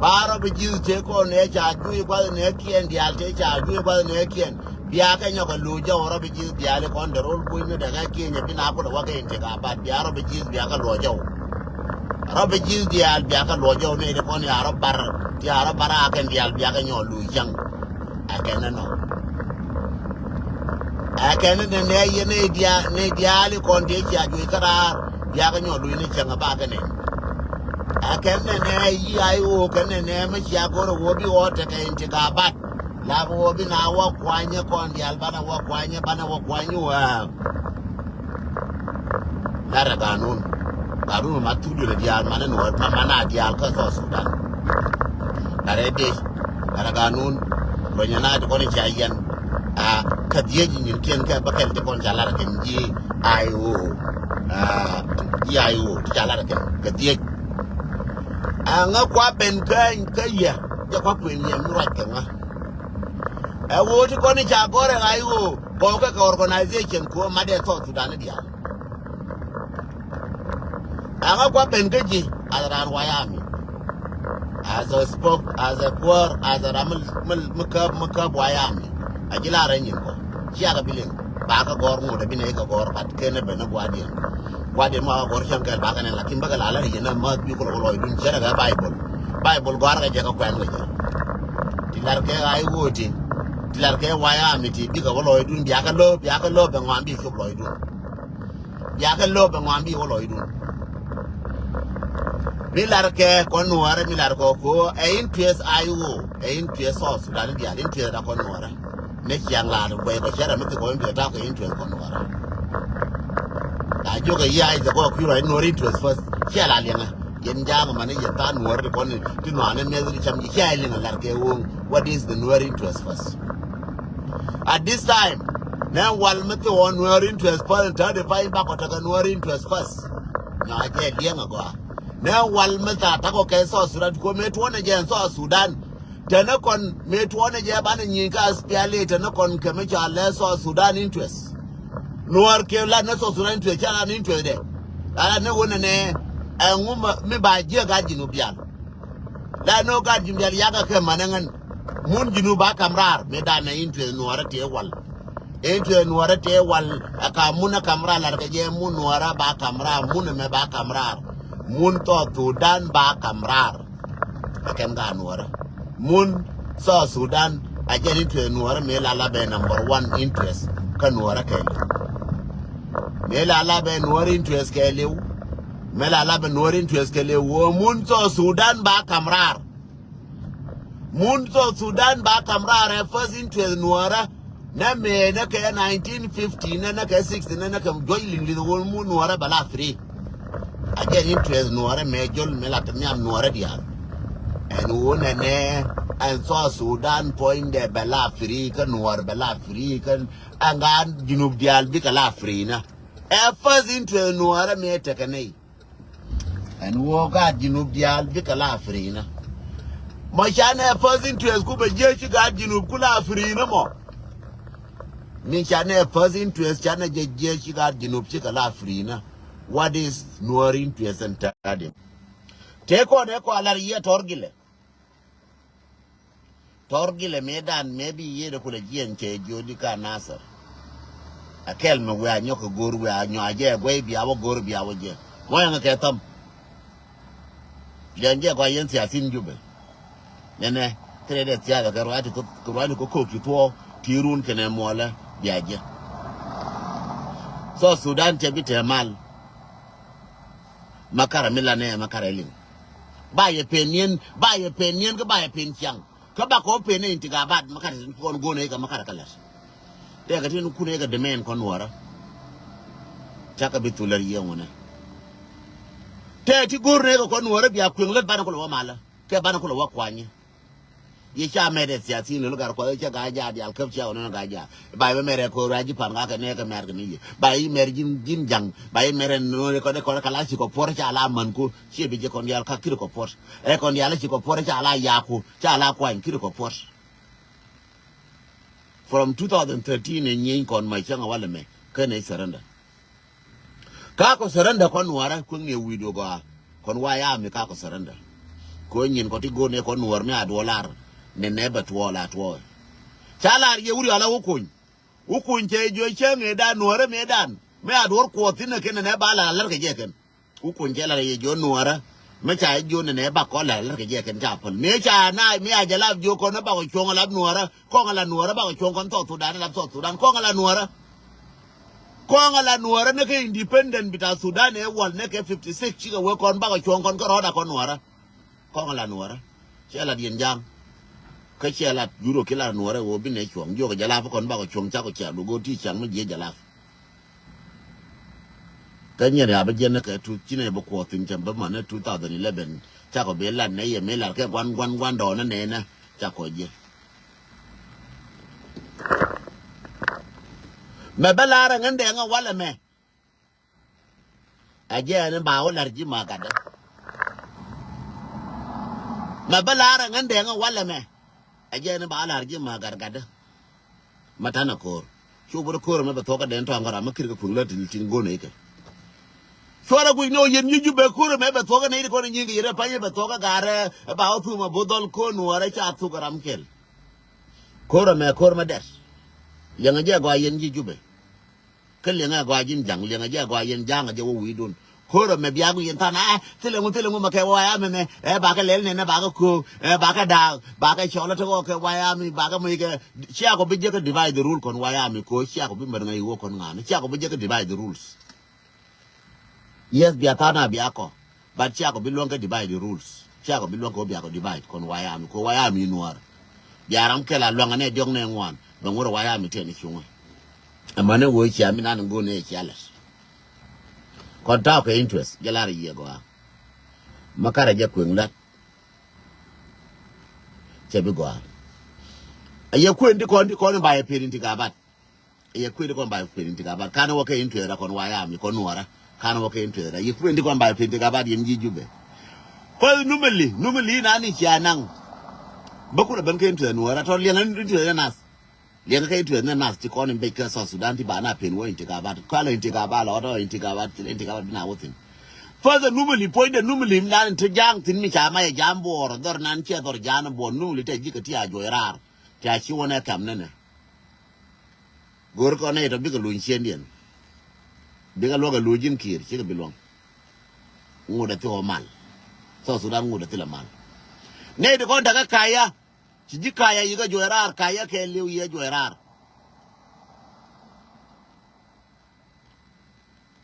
ba rɔ bi ji̱th tëë kɔn nɛ ca jui̱ gua̱th nɛ kiɛn diaal tëë ca jui̱ gua̱th nɛ kiɛn. Bia kɛ nyɔk a lo̱c jɔw rɔ bi ji̱th diaal ikɔn dɛ rol kui̱ ni dɛ kɛ kiɛn nyɛ bi na kulɛ wä kɛ in ti ka bat bia rɔ bi ji̱th bia kɛ luɔc jɔw. Rɔ bi ji̱th diaal bia kɛ luɔc jɔw ni di kɔn ya rɔ bar ti ya rɔ bar a kɛn diaal bia kɛ nyɔk lo̱c cäŋ. Ɛ kɛn ni nɔ. Ɛ kɛn ni nɛ yɛ ni diaal ni diaal ikɔn ti cia jui̱ kä raar bia kɛ nyɔk lo̱c ni cäŋ a ba kɛ nɛ. Ɛ kɛn ni nɛ yi a iwok kɛn ni nɛ mi cia go̱r a wok bi wä tekɛ in ti ka bat. La bi wä bi na wä kuanyä kɔn diaal banɛ wä kuanyä banɛ wä kuanyä wä. Larɛ ganun. Ganun ma thuk duël diaal manɛ nuɔt ma mana diaal kä South Sudan. Larɛ dec. Larɛ ganun. Luɔnyɛ na ti kɔn in ca yɛn. A kä dhiec nyin kiɛn kɛ bäkɛl ti kɔn ca larɛ kɛn ji̱ I O. A ji̱ I O ti ca larɛ kɛn kɛ dhiec. A ŋä kua ben kä kä yɛ jɛ kua kuën yɛ mi ruac kɛ ŋä. Ɛ ɣöö ti kɔn i̱ ca gɔ̱r ɛ ɣa̱c ɣöö gɔɔkɛ kɛ organization kuɔ mat ɛ South Sudan i̱ diaal. Ɛŋä kua ben kä ji̱ as a raan White Army, as a spoke, as a kuäär, as a ram mi, mi, mi käp, mi käp White Army. A ji̱ la rɛy nyin kɔ ciakɛ bi liŋ ba kä gɔ̱r ŋot ɛ bi nɛy kɛ gɔ̱r bat kenɛ ben ni gua̱diɛn. Gua̱diɛn ma kä gɔ̱r cäŋ kɛl ba kɛ nɛn lakin bäkɛ la lär yɛn ɛ mäth bi kulɛ wä lɔcdun cɛ rɛ kɛ Baibol. Baibol gɔ̱a̱r kɛ jɛ kä kuɛn kɛ jɛ. Ti lar kɛ ɣa̱c ɣöö ti ti lar kɛ White Army ti bikɛ wä lɔcdun biakɛ lo̱o̱p biakɛ lo̱o̱p bɛ ŋɔam bi cop lɔcdun. Biakɛ lo̱o̱p bɛ ŋɔam bi wä lɔcdun. Mi lar kɛ kɔn nuɔrɛ mi lar kɔ ko ɛ interest I O ɛ interest South Sudan dial interest da kɔn nuɔrɛ. Mi ciaŋ lar guɛy kɔ cɛrɛ mi ti kɔ interest ta kɔ interest kɔn nuɔrɛ. La jiök ɛ yi a ithɛ kɔ kui̱ ruac nuɔrɛ interest first. Ciɛ la liɛŋɛ yɛn ja̱a̱ŋ mani yɛ tha̱a̱ŋ nuɔɔri ti kɔn ti nuaanɛ miɛth ti cam ji̱ cia iliŋ a lar kɛ woŋ. What is the Nuer interest first? At this time nɛ wal mi thi ɣɔn Nuer interest first in thirty five bakɔ tekɛ Nuer interest first. Nyɔa jɛ liɛŋ a gɔaa. Nɛ wal mi tha takɔ kɛ South Sudan ti kuɔ mëë tuɔnɛ jɛ in South Sudan. Tɛnɛ kɔn mëë tuɔnɛ jɛ banɛ nyieny kä S P L A tɛnɛ kɔn kɛ mi ca lɛ South Sudan interest. Nuɔr kɛ la ni South Sudan interest ca la ni interest dɛ. La la ni wunɛ nɛ ɛŋu mi ba jiɛ gat Jinub dial. La ni wä gat Jinub dial yakɛ kɛ manɛ ŋän. Mun Jinub ba kam raar mi danɛ interest nuɔrɛ tëë wal. Interest nuɔrɛ tëë wal ɛ ka mun ɛ kam raar lar kɛ jɛ mun nuɔrɛ ba kam raar mun ɛmɛ ba kam raar. Mun South Sudan ba kam raar. Ɛ kɛn ka nuɔrɛ. Mun South Sudan a jɛn interest nuɔrɛ mëë la la bɛ number one interest kä nuɔrɛ kɛɛliw. Mëë la la bɛ nuɔrɛ interest kɛɛliw. Mëë la la bɛ nuɔrɛ interest kɛɛliw wä mun South Sudan ba kam raar. Mun South Sudan ba kam raar ɛ first interest nuɔrɛ. Nɛ mëë nɛ kɛ nineteen fifty nɛ nɛ kɛ sixty nɛ nɛ kɛ juɔc liŋ liŋ wä mun nuɔrɛ bɛ la free. A jɛn interest nuɔrɛ mɛ jol mɛ la te nhiam nuɔrɛ diaal. Ɛn wun ɛnɛ ɛn South Sudan puɔ̱nydɛ bɛ la free kä nuɔr bɛ la free kä ɛn gaa Jinub diaal bikɛ la free na. Ɛ first interest nuɔrɛ mɛ tekɛ nɛy. Ɛn wun gaa Jinub diaal bikɛ la free na. Mɔ canɛ first interest ku bɛ jiɛ ci gaa Jinub ku la free na mɔ. Mi canɛ first interest canɛ jɛ jiɛ ci gaa Jinub cikɛ la free na. What is Nuer interest and tadi? Tëë kɔn ɛ kɔ a lar yiɛ tɔr gilɛ. Tɔr gilɛ mëë dan mëë bi yiëëdɛ kulɛ jiɛn cɛ jiöni ka Nasir. A kɛl mɛ wiaa nyɔk kɛ go̱o̱r wiaa nyɔk a jɛ guɛy bia wä go̱o̱r bia wä jɛ. Wä ɛŋɛ kɛ thäm. Liɛŋ jɛ gɔaa yɛn thiathin Jubɛ. Nɛnɛ kɛ rɛydɛ thiathɛ kɛ ruac ti kɛ ruac ti kɛ ko̱k ti thuɔɔk ti run kɛnɛ muɔlɛ bia jɛ. South Sudan cɛ bi tɛɛ mal. Makarɛ mi lanɛ makarɛ liŋ. Ba yɛ pen niɛn ba yɛ pen niɛn kä ba yɛ pen ciaŋ. Kä ba kɔ pen ni intigabat makarɛ kɔn go̱o̱nɛ ikä makarɛ kä lɛt. Tɛkɛ tin kunɛ ikä demand kɔn nuɔrä. Cakɛ bi thulɛ riɛŋ wunɛ. Tɛ ti go̱o̱r ni ikä kɔn nuɔrä bia kueŋ lät banɛ kulɛ wä malä kɛ banɛ kulɛ wä kuanyä. Yɛ ca mɛt ɛ thiathin lol gar kuɔth cɛ gaa jaa dial käp cia wä nɔnɔ gaa jaa. Ba yɛ mɛt ɛ ko̱r a ji̱ pan gaa kɛ nɛɛ kɛ mɛt kɛ ni yɛ. Ba yɛ mɛt ji̱n ji̱n ja̱ŋ. Ba yɛ mɛt ɛ no̱o̱r kɛ dee kɔn kɛ la ci kɔ puɔr ca la man ku. Ciɛ bi jɛ kɔn dial ka kiri kɔ puɔr. Ɛ kɔn dial ci kɔ puɔr ca la yaku. Ca la kuany kiri kɔ puɔr. From two thousand thirteen ɛ nyieny kɔn ma cäŋ ɛ walɛ mɛ. Kɛn ɛ surrender. Ka kɔ surrender kɔn nuɔrä kueŋni ɛ wi̱i̱ duɔ̱k gɔaa. Kɔn White Army ka kɔ surrender. Kɛ nyin kɔ ti go̱o̱r ni kɔn nuɔr mi a duɔl lar. Ni nɛ bɛ tuɔɔl a tuɔɔl. Ca lar yɛ wuri ala wä kuny. Wä kuny cɛ jiɔ cäŋ ëëdan nuɔrä mëëdan. Mi a duɔr kuɔth thin ɛ kɛn ni nɛ ba lar alär kɛ jɛ kɛn. Wä kuny cɛ lar yɛ jiɔ nuɔrä. Mi ca jiɔ ni nɛ ba kɔ lar alär kɛ jɛ kɛn ca päl. Mi ca na mi a jɛ lap jiɔ kɔn ni ba kɔ cuɔ̱ŋ lap nuɔrä. Kɔŋ ala nuɔrä bakɔ cuɔ̱ŋ kɔn South Sudan, lap South Sudan. Kɔŋ ala nuɔrä. Kɔŋ ala nuɔrä ni kɛ independent bita Sudan ɛ wal ni kɛ fifty six cikɛ wee kɔn bakɔ cuɔ̱ŋ kɔn kɛ rɔɔda kɔn nuɔrä. Kɔŋ ala nuɔrä. Ciɛ la diɛn ja̱a̱ŋ. Kä ciɛ la juro ki la nuɔrä wee bi nɛ cuɔ̱ŋ. Jiɔkɛ jalap kɔn bakɔ cuɔ̱ŋ cakɔ ciɛ dugo ti ciaŋ mi jiɛ jalap. Kä nyier ya bi jiɛn ni kɛ tuth ci nɛ bi kuɔth thin cɛ bi mɔ ni two thousand eleven. Cakɔ bi lat nɛ yɛ mi lat kɛ guan guan guan dɔɔn ni nɛ nɛ. Cakɔ jiɛ. Mɛ bä la̱rä ŋän dɛŋä walɛ mɛ. Ɛ jɛ ɛn ba wä la̱r ji̱ ma gatdä. Mɛ bä la̱rä ŋän dɛŋä walɛ mɛ. Ɛ jɛ ɛn ba wä la̱r ji̱ ma gat gatdä. Ma tanɛ ko̱r. Cu bä ko̱r mɛ bɛ thuɔkä dɛn tɔ̱a̱ŋ kɛ ram mɛ kir kɛ kui̱ŋ lä tin tin go̱n ikɛ. Cuarɛ guic ni ɔ yɛn nyi Jubɛ ko̱r mɛ bɛ thuɔkä nɛ it kɔn nyi kɛ yɛn ɛ pa̱ny bɛ thuɔkä garɛ. Ɛ ba wä thum ɛ bo̱ dhɔl ko̱r nuɔrɛ ca thuk ɛ ram kɛl. Ko̱r ɛmɛ ko̱r mɛ dɛr. Liɛŋɛ jɛ gɔaa yɛn ji̱ Jubɛ. Kä liɛŋɛ gɔaa ji̱n ja̱ŋ, liɛŋɛ jɛ gɔaa yɛn ja̱ŋ ɛ jɛ wä wi̱i̱dun. Ko̱r ɛmɛ bia gu yɛn tha̱a̱n, ɛ, thilɛ ŋu, thilɛ ŋu mɛ kɛ wä ya mɛmɛ, ɛ, bakɛ lɛl nɛnɛ, bakɛ köök, ɛ, bakɛ daak, bakɛ cɔl ɛ tekɔ kɛ wä ya mi, bakɛ mɔc kɛ, cia kɔ bi jɛ kɛ divide the rule kɔn wä ya mi ko̱, cia kɔ bi mɛr ŋäc wä kɔn ŋa̱n, cia kɔ bi jɛ kɛ divide the rules. Yes, bia tha̱a̱n a bia kɔ. But cia kɔ bi luäŋ kɛ divide rules. Cia kɔ bi luäŋ kɛ wä bia kɔ divide kɔn wä ya mi. Kɔ wä ya mi nuɔr. Bia ram kɛl a luäŋ anɛ diɔk nɛ ŋuan. Bɛ ŋuɔr wä ya mi tɛn i̱ cuŋä. Ɛmɛnɛ wee cia mi nan go̱o̱n nɛ cia lɛt. Kɔn ta̱a̱ kɛ interest. Jɛ lar yiëë gɔaa. Ma karɛ jɛ kueŋ lat. Cɛ bi gɔaa. A yɛ kueŋ ti kɔn ti kɔn in ba yɛ pir in ti gabat. Yɛ kuëëdi kɔn ba kuëëdi ti gabat. Kan wä kɛ in tuɛɛrɛ kɔn wayami kɔn nuɔrä. Kan wä kɛ in tuɛɛrɛ. Yɛ kuëëdi kɔn ba kuëëdi ti gabat yɛn ji̱ Jubɛ. Kɔc numili, numili nani cia naŋ. Bä kulɛ ben kɛ in tuɛɛrɛ nuɔrä. Tɔ liɛŋ in tuɛɛrɛ nath. Liɛŋ kɛ in tuɛɛrɛ nath ti kɔn in bec kɛ South Sudan ti ba na pen wä in ti gabat. Kɔlɛ in ti gabat lɔ tɔ in ti gabat ti in ti gabat bi na wä thin. Further numili puɔ̱nydɛ numili nani ti ja̱a̱ŋ thin mi ca ma yɛ ja̱a̱ŋ buɔɔr dhɔr nan ciɛ dhɔr ja̱a̱ŋ buɔɔr numili tɛ ji̱ kɛ ti a juɔc raar. Ti a ci wä nɛ kɛm nɛnɛ. Go̱o̱r kɔn nɛy tɔ bikɛ luny ciëndiɛn. Bikɛ luɔk ɛ luny ji̱n kiɛɛr cikɛ bi luɔ̱ŋ. Ŋut ɛ thil ɔ mal. South Sudan ŋut ɛ thil ɛ mal. Nɛy ti kɔn tekɛ kaya. Ci ji̱ kaya yikɛ juɔc raar kaya kɛ liw yɛ juɔc raar.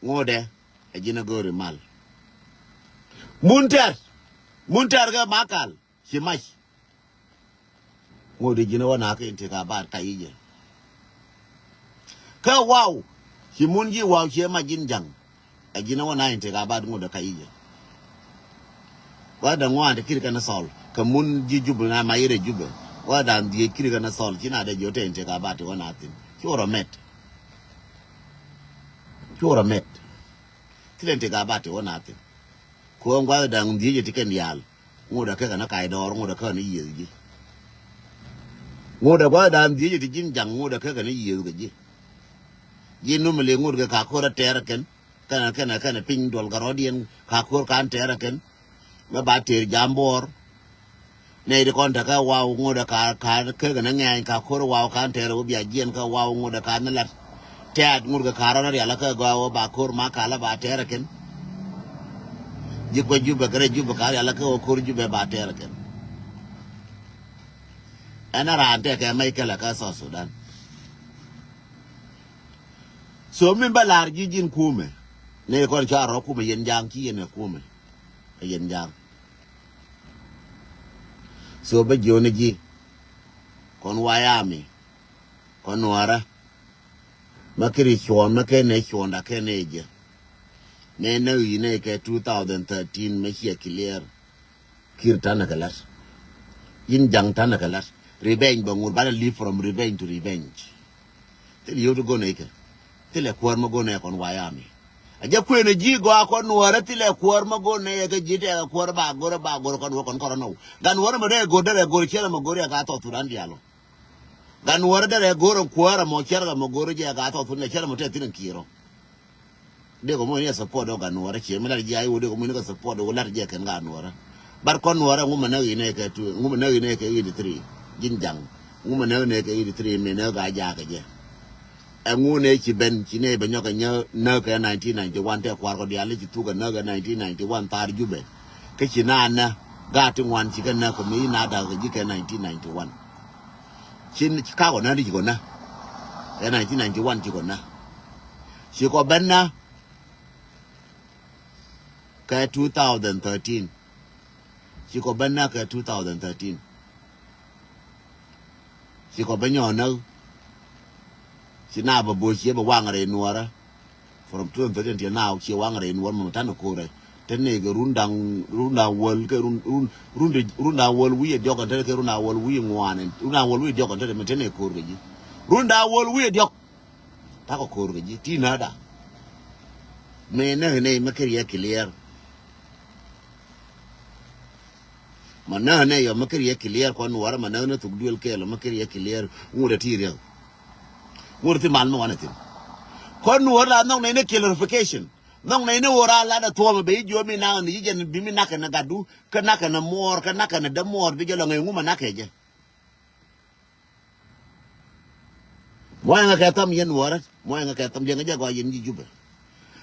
Ŋut ɛ ɛ ji̱n ɛ go̱o̱ri mal. Mun tɛr. Mun tɛr kɛ makal. Ci mac. Ŋot i̱ ji̱n ɛ wä na kä intikabat ka yic jɛ. Kä waw ci mun ji̱ waw ci ɛ mac ji̱n ja̱ŋ. Ɛ ji̱n ɛ wä na intikabat ŋot ɛ ka yic jɛ. Gua̱th da̱ŋ ŋuan ti kiri kɛn ɛ thɔl kɛ mun ji̱ Jubɛ na mac irɛ Jubɛ. Gua̱th da̱ŋ dhieec kiri kɛn ɛ thɔl ci na dee ji̱ wä te intikabat ti wä na thi̱n. Cu rɔ mɛt. Cu rɔ mɛt. Thilɛ intikabat ti wä na thi̱n. Kuɔ̱ɔ̱ŋ gua̱th da̱ŋ dhieec ti kɛn diaal. Ŋot ɛ kekɛ ni kac dɔɔr, ŋot ɛ kekɛ ni yiëëth ji̱. Ŋot ɛ gua̱th da̱ŋ dhieec ti ji̱n ja̱ŋ, ŋot ɛ kekɛ ni yiëëth kɛ ji̱. Ji̱ numili ŋot kɛ ka ko̱r ɛ tɛɛr ɛ kɛn. Kɛnɛ, kɛnɛ, kɛnɛ piny duɔl kɛ rɔ̱diɛn ka ko̱r kan tɛɛr ɛ kɛn. Mɛ ba tëër jam buɔɔr. Nɛy ti kɔn tekɛ waw ŋot ɛ ka, ka kekɛ ni ŋɛ̈ny ka ko̱r waw kan tɛɛr ɛ wä bia jiɛn kɛ waw ŋot ɛ ka ni lat. Tɛ̈t ŋot kɛ ka̱r ɣän rial kä gɔaa wä ba ko̱r ma kalä ba tɛɛr ɛ kɛn. Ji̱ kuec Jubɛ kɛ rɛy Jubɛ ka̱r rial kä wä ko̱r Jubɛ ba tɛɛr ɛ kɛn. Ɛn a raan tɛkɛ mɛc kɛlɛ kä South Sudan. So min bä la̱r ji̱ ji̱n kumɛ. Ni kɔn ca rɔ kumɛ yɛn ja̱a̱ŋ ci yɛn ɛ kumɛ. Ɛ yɛn ja̱a̱ŋ. So bä jiɔni ji̱. Kɔn wayami. Kɔn nuɔrä. Mɛ kiri cuɔn mɛ kɛ nɛ cuɔn da kɛ nɛ jɛ. Nɛ nɛ wi̱i̱ nɛ kɛ two thousand thirteen mɛ ciɛ clear. Kir tanɛ kɛ lat. Ji̱n ja̱ŋ ta̱nɛ kɛ la̱t. Revenge bɛ ŋut, banɛ live from revenge to revenge. Thil yio̱w ti go̱n ɛ ikɛ. Thilɛ kuäär mi go̱n ɛ kɔn wayami. A jɛ kuën ɛ ji̱ gɔaa kɔn nuɔ̱ɔ̱rä, thilɛ kuäär mi go̱n ɛ kɛ ji̱ tɛɛkɛ kuäär ba go̱r ɛ ba go̱r kɔn wä kɔn kɔrɔ nɔw. Gan nuɔ̱ɔ̱rä mi dee go̱r derɛ go̱r ciɛlɛ mi go̱r ɛ ka thɔɔk Thudan diaal ɔ. Gan nuɔ̱ɔ̱rä derɛ go̱r ɛ kuäär ɛmɔ ciɛlɛ mi go̱r ɛ jɛ ka thɔɔk Thudan ciɛlɛ mi tɛth thi̱n ɛ kiɛɛr ɔ. Dee kɔ mɔ ni a support ɔ gan nuɔrä cie mi lat ji̱ a iwä dee kɔ mɔ ni kɛ support ɔ lat ji̱ kɛn gan nuɔrä. Bar kɔn nuɔrä ŋu mɛ näk inɛ kɛ tu ŋu mɛ näk inɛ kɛ eighty three. Ji̱n jaŋ ŋu mɛ näk inɛ kɛ eighty three mi näk a jakä jɛ. Ɛ ŋu nɛ ci ben ci nɛ bɛ nyɔk kɛ nyä näk kɛ nineteen ninety one tɛ kuar kɔ diali ci thuk kɛ näk kɛ nineteen ninety one thar Jubɛ. Kä ci na nä gaa ti ŋuan ci kɛ näk kɛ mi na dak kɛ ji̱ kɛ nineteen ninety one. Cin ci kakɔ nä di ci kɔ nä. Kɛ nineteen ninety one ci kɔ nä. Ci kɔ ben nä kɛ two thousand thirteen. Ci kɔ ben nä kɛ two thousand thirteen. Ci kɔ ben nyɔ nä. Ci na bɛ bo ci bɛ waŋ rɛy nuɔrä. From two thousand thirteen till now, ci waŋ rɛy nuɔr mɔ tanɛ korɛ. Tɛnɛ kɛ run daŋ, run daŋ wäl kɛ run, run, run de, run daŋ wäl wi̱i̱ diɔk kɛn tɛnɛ kɛ run daŋ wäl wi̱i̱ ŋuan. Run daŋ wäl wi̱i̱ diɔk kɛn tɛnɛ mɛ tɛnɛ kor kɛ ji̱. Run daŋ wäl wi̱i̱ diɔk. Takɔ kor kɛ ji̱ ti nä da. Mɛ nä nɛ mɛ kɛ riɛ clear. Ma nä nɛ yɔ mɛ kɛ riɛ clear kɔn nuɔrä ma nä nɛ thuk duel kɛɛl mɛ kɛ riɛ clear. Ŋut ɛ ti riɛk. Ŋut ti mal mi wanɛ thin. Kɔn nuɔr la nhɔk nɛy ni clarification. Nhɔk nɛy ni wor a lat a thuɔm a ben ji̱ jiöömi naŋ ni ji̱ jɛn bi mi nakɛ ni gatdu kä nakɛ ni muɔɔr kä nakɛ ni dämuɔɔr bi jɛ lɔ ŋäc ŋu ma nakɛ jɛ. Muɔ̱c ŋa kɛ tham yɛn nuɔrä, muɔ̱c ŋa kɛ tham yɛn ŋa jɛ gɔaa yɛn ji̱ Jubɛ.